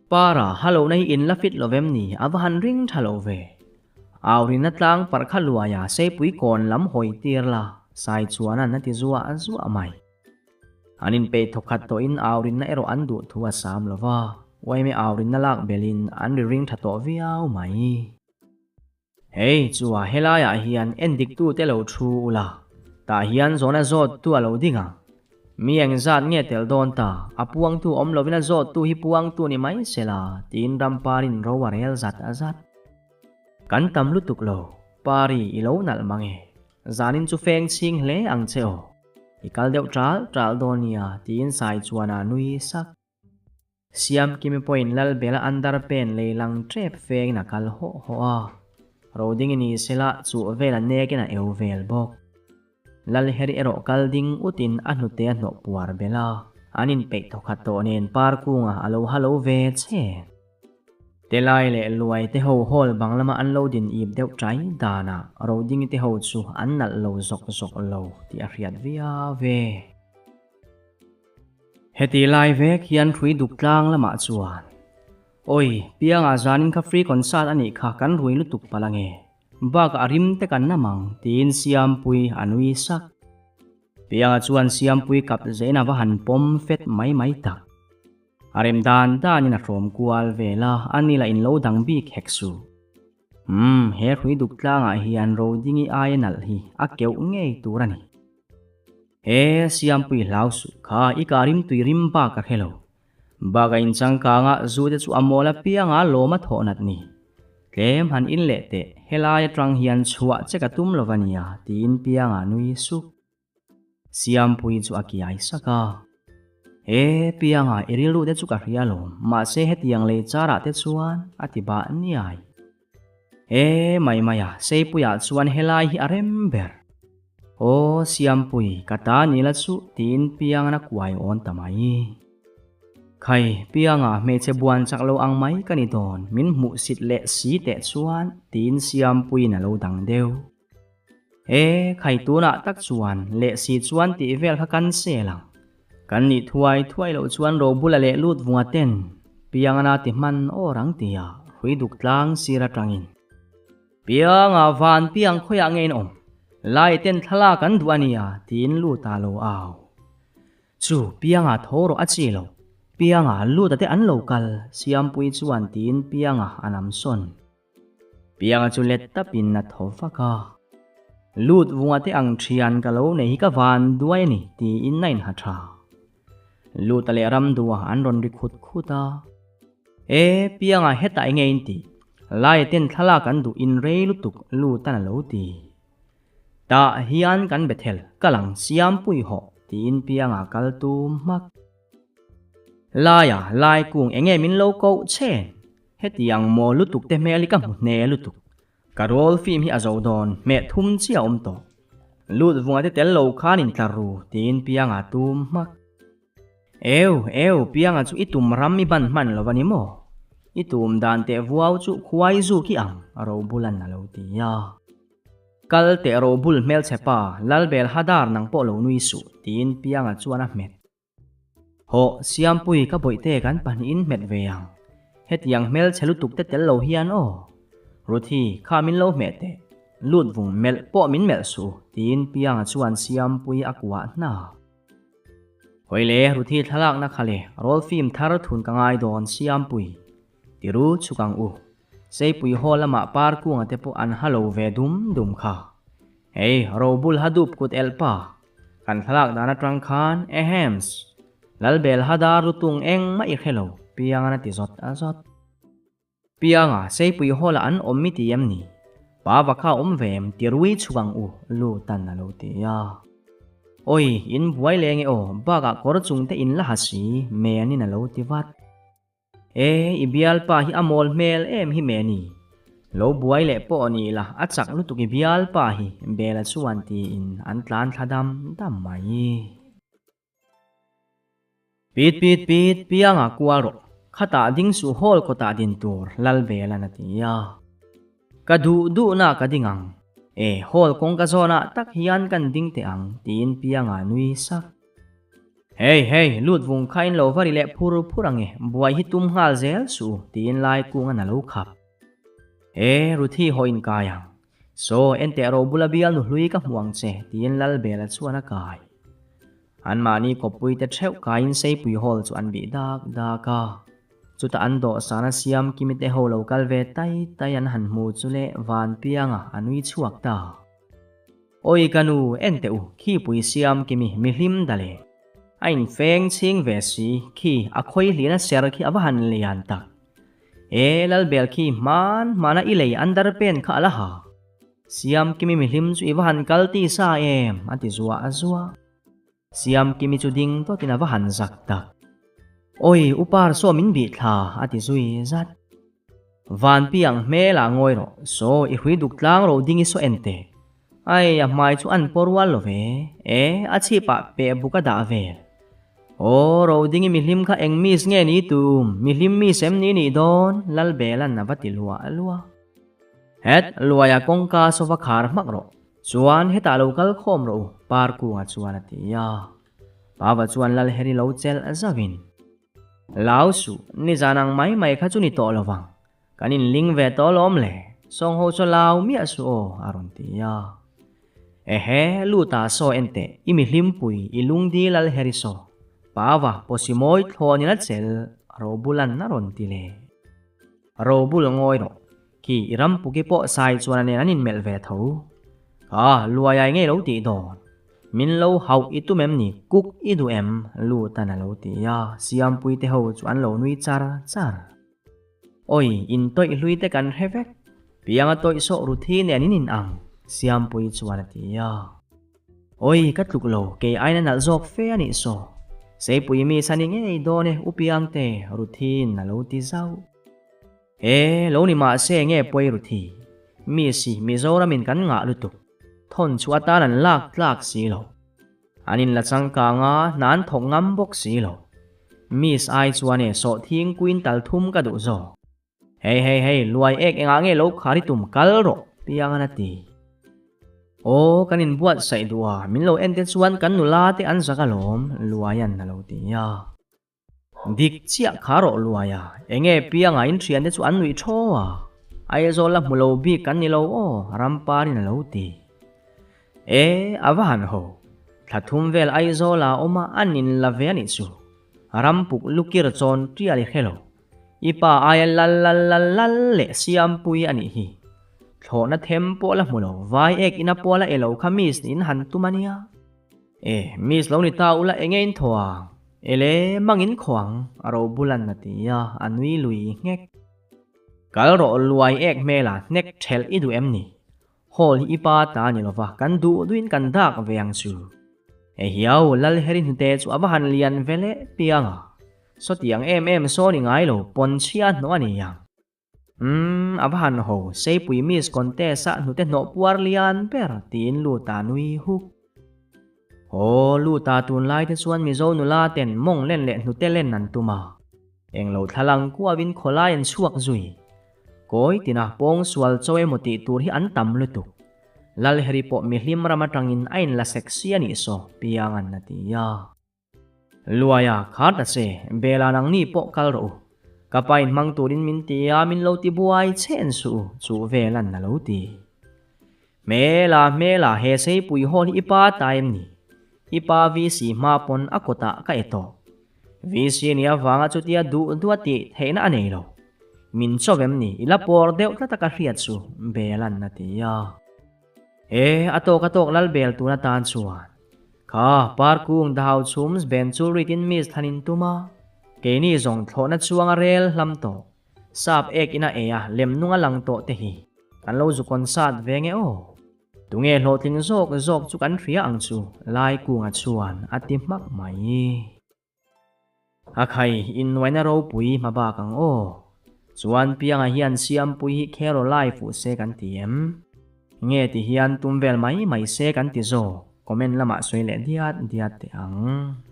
Para, hallo na hi in la fit lo vem ni, a va han ring tha lo ve. Aurina tlang parh kha luaia seipui kawn lam hawi tir la, sai chuan an a ti zuah zuah mai. An inpeih thawkhat tawhin Aurina erawh an duh thu a sam lo va, Uaime Aurina lak belin an ri ring tha tawh viau mai. Hei, chua helaiah hian endiktute lo thu ula, tah hian zawhna zawttu a lo ding ang. Mi engzat nge tel dawn ta, a puangtu awm lovin a zawttu hi puangtu ni mai sela, tiin Ramparin ro a rel zat zat. Kan tam lutuk lo, Pari i lo nalh mang e, zanin chu feng chhing hle ang che aw. I kal deuh ṭal ṭal dawn nia, tiin Sai chuan a nui sak. Siamkimi pawhin Lalbela underpant lei lang tep fengin a kal hawh hawh a, Rodingi ni sela chuh vel a nekin a eu vel bawk. Lalheri erawh kal ding utin a hnute a hnawh puar bel a, an inpeih thawkhat tawh nen par kungah a lo halo ve che. Telai leh Luai te ho hall bang lama an lo din ip deuh ṭai danah Rodingi te ho chu an nalh lo zawk zawk lo tih a hriat viau ve. Heti lai vek hian hrui duk tlang lamah chuan, Awi, Pianga zanin kha free concert a nih kha kan rui lutuk palh ange, bakah a rim te kan nam ang, tiin Siampui a nui sak. Pianga chuan Siampui kap zein a va han pawm fet mai mai tak. A rem dan danin a hrawm kual vel a, a ni lah in lo dang bik hek suh. Umm, he hrui duk tlangah hian Rodingi aia nalh hi a keuh ngei tur a ni. He Siampui hlau suh kha i ka rim tui rim bak ka hre lo. Bak a inchangkang a, zu te chu a mawl apianga lawm a thawh nat ni. Tlem han in leh teh, helai atang hian chhuah che ka tum lo va nia, tiin Pianga nui sup. Siampui chu a kiai sak a. He Pianga i rilru te chu ka hria lawm, mahse hetiang lei charah te chuan a ti bah niai. He mai mai a, Seipuiah chuan helai hi a rem ber. Aw Siampui, ka ta ni la chu tiin Piangan a kuai awn ta mai. Khai, Pianga hmeichhe buan chak lo ang mai ka ni dawn, min hmuhsit leh si teh chuan tiin Siampuiin a lo dang deuh. E, khai tunah tak chuan leh si chuan tih vel kha kan sel ang. Kan nih thuai thuai loh chuan Robula leh lut vunga ten Piangana ti hman awr ang tia hrui duk tlang sir atangin. Pianga van piang khawiah nge in awm? Lai ten thlalak an duh a nia tiin lut a lo au. Chu Pianga tho rawh a chi lo. Pianga lut a te an lo kal, Siampui chuan tiin Pianga a nam sawn. Pianga chu let tapin a tho vak a. Lut vunga te ang thian ka lo nei hi ka van duai a ni tiin a inha tha. Luta leh Ramdua an rawn ri khut khut a. E, Pianga hetah enge in tih? Laia ten thlalak an duh in rei lutuk Lutan a lo ti. Tah hian kan Bethel ka lang siampui hawh tiin Pianga kal tum hmak. Laia lai kung enge min lo koh chen? Hetiang maw lutuk te hmel hi ka hmu hne lutuk. Ka roll film hi a zo dawn, hmeh thum chiah a awm tawh. Lut vunga te tel lo khan in tlar ru, tiin Pianga tum hmak. Eu, eu, Pianga chu i tum ram i ban hman lo a ni maw? I tum dan teh vuau chu khuai zuk i ang, Robulan a lo ti a. Kal teh Robul hmelchhe pa, Lalbel Hadar nang pawh lo nui suh, tiin Pianga chuan a hmet. Hawh, Siampui ka bawihte kan pahnihin hmet ve ang. Hetiang hmelchhe lutuk te tel lo hian aw. Ruthi, kha min lo hmeh teh. Lut vung melh pawh min melh suh, tiin Pianga chuan Siampui a kuah hna. Hawi le, Ruthi thlalakna kha le, rawl fim thar thun ka ngai dawn Siampui. Tiru chhuk ang u. Seipui haw lamah par kunga te pawh an ha lo ve dum dum kha. Hei, Robul ha dup kut elh pa. Kan thlalak dan atang khan Ahems! Lalbel ha dar lutung engmah i hre lo, Piangan a ti zawt a zawt. Pianga, Seipui haw lah an awm mi ti em ni? Pa va kha awm ve em ti rui chhuk ang u, Lutan a lo ti a. Awi, in buai leh nge aw, bakah kawr chung te in la ha si, Meanin a lo ti vat. E, i bialpa hi a mawl hmel em hi Meni. Lo buai leh pawh ni la, a chak lutuk i bialpa hi, Bela chuan tiin an tlan thla dam dam mai. Pit pit pit, Pianga kual rawh, khatah ding suh hall kawtah din tur, Lal Bela'n a ti a. Ka duh duhna ka ding ang. E, hall kawngka zawnah tak hian kan ding teh ang, tiin Pianga nui sak. Hei, hei, lut vung kha in lo va ri leh phur phur ang e, buai hi tum nghal zel suh u, tiin lai kungan a lo khap. E, Ruthi haw in kai ang. Saw, enteh ro bula bial nu hlui ka hmu ang che, tiin Lalbela chuan a kai. Anmahni kawppui te theuh kaiin Seipui Hall chu an bih dak dak a. Chutah an dawhsan a siam kimi te ho lo kal ve tai tai an han hmu chu leh Vanpianga a nui chhuak ta. Awi ka nu, en teh u, khi pui siam kimi mi hlim da le. A in feng chhing ve si, khi a khawi hlin a ser khi a va han lian tak. E, Lalbel khi hman hmana i lei underpant kha a la ha. Siam kimi mi hlim chu i va han kal ti sa em, a ti zuah zuah. Siam kimi chu ding tawtin a va han zak tak. Awi, u par saw min bih thla, a ti zui zat. Vanpi ang hmel ah ngawi rawh, saw i hrui duk tlang ro ding i saw en teh. Ai, a hmai chu an pawh rual lo ve, e, a chhip ah peh buk a dah vel. Aw, Rodingi mihlim kha eng miss nge ni tum? Mihlim miss em ni nih dawn? Lalbela'n a va ti luah luah. Het, Luaia kawngka saw va khar hmak rawh. Chuan hetah lo kal khawm rawh u, Parkunga chuan a ti a. Pava chuan Lalheri lo chelh zauhin. Lau suh, nizan ang mai mai kha chu ni tawh lo vang. Kan inling ve tawh alawm le, sawng ho chu lau miah suh aw, a rawn ti a. Ehe, Luta saw en teh, i mi hlimpui, i lungdi lal Harry saw. Pava, pawsi mawi thlawn in a chel, Robulan a rawn ti le. Robul ngawi rawh, khi i rampuki pawh sai chuan a nen an inmelh ve tho. Kha, luaiai ngei lo tih dawn. Min lo hauh i tum em ni, kuk i duh em? Lutan a lo ti a, Siampui te ho chu an lo nui char char. Oi, in tawih hlui te kan hre vek. Pianga tawih sawh Ruthi nen in in ang, Siampuii chuan a ti a. Oi, ka tluk lo, kei aina nalh zawk fe a nih saw. Seipui mi sa ni ngei dawn e, U Piangte, Ruthiin a lo ti zauh. E, lo ni mahse nge pawi Ruthi? Mi si, Mizoramin kan ngah lutuk. Thawn chu atan an lak tlak si lo. An inla changkang a, hna an thawk ngam bawk si lo. Miss ai chuan e sawhthing quintal thum ka duh zawk. Hei hei hei, luai ek engah nge lo khar i tum kal rawh, Piangan a ti. Aw, kan inbuatsaih duh a, min lo en te chuan kan nula te an zak alawm, Luaian a lo ti a. Dik chiah kha rawh luai a, enge pianga in thiante chu an nuih thaw a, Aizawl la hmu lo bik kan ni lo aw, Ramparin a lo ti. E, a va han ho. Thla thum vel Aizawl ah awm a, an in la ve a nih chu. Rampuk lukir chawn tial i hre lo. I pa aia lal lal lal lal leh Siampui a nih hi. Thlawhna them pawh la hmu lo, vai ek ina pawh la e lo kha miss niin han tum a nia. E, miss lo ni ta ula enge in thaw ang? Ele, mang in khaw ang, a ro bulan a ti a, a nui lui nghek. Kal rawh luai ek hmela hnek thelh i duh em ni? Hall hi i pa ta ni lova, kan duh duhin kan dak ve ang chu. E hiau, Lalheri hnute chu a va han lian ve leh piang a. Sawtiang em em sawn i ngai lo, pawn chhia hnawh a ni ang. Umm, a va han ho, Seipui Miss Contest ah hnute hnawh puar lian ber tiin Luta nui huk. Aw, Luta tunlai te chuan Mizo nula ten mawng len leh hnute len an tum a. Englo thlalang kuavin khawlai an chhuak zui. Kawi tina pawng sual chaw emaw tih tur hi an tam lutuk. Lalheri pawh mihlim ram atangin a inla sexy a nih saw, Piangan a ti a. Luaia, khar ta che, Bela nangni pawh kal rawh u. Ka pa in hmang turin min ti a, min lo ti buai chhen suh u, chu velan a lo ti. Hmela, hmela, he seipui hawl hi i pa ta em ni? I pa VC hma pawn a kawtah ka e tawh. VC ni avanga chutia duh duh a tih theihna a nei lo. Min chawp em ni? I la pawr deuh tlat a ka hriat chu, Bela'n a ti a. E, a tawk a tawk lal bel tun atan chuan. Kha, parkung dahau chhum ben chu ritin miss thlan in tum a. Keini zawng thlawhna chuang a rel hlam tawh. Sap ek in a ei a, lem nung a lang tawh te hi. Kan lo zu kawnsat ve nge aw. Tunge hlawhtling zawk zawk chu kan hria ang chu, Laikunga chuan a ti hmak mai. A khai, innuaina ropui hma bak ang aw. Chuan Pianga hian Siampui hi khero lai fuh se kan ti em? Nge ti hian tum vel mai mai se kan ti zawk? Comment lamah sawi leh diat diat teh ang.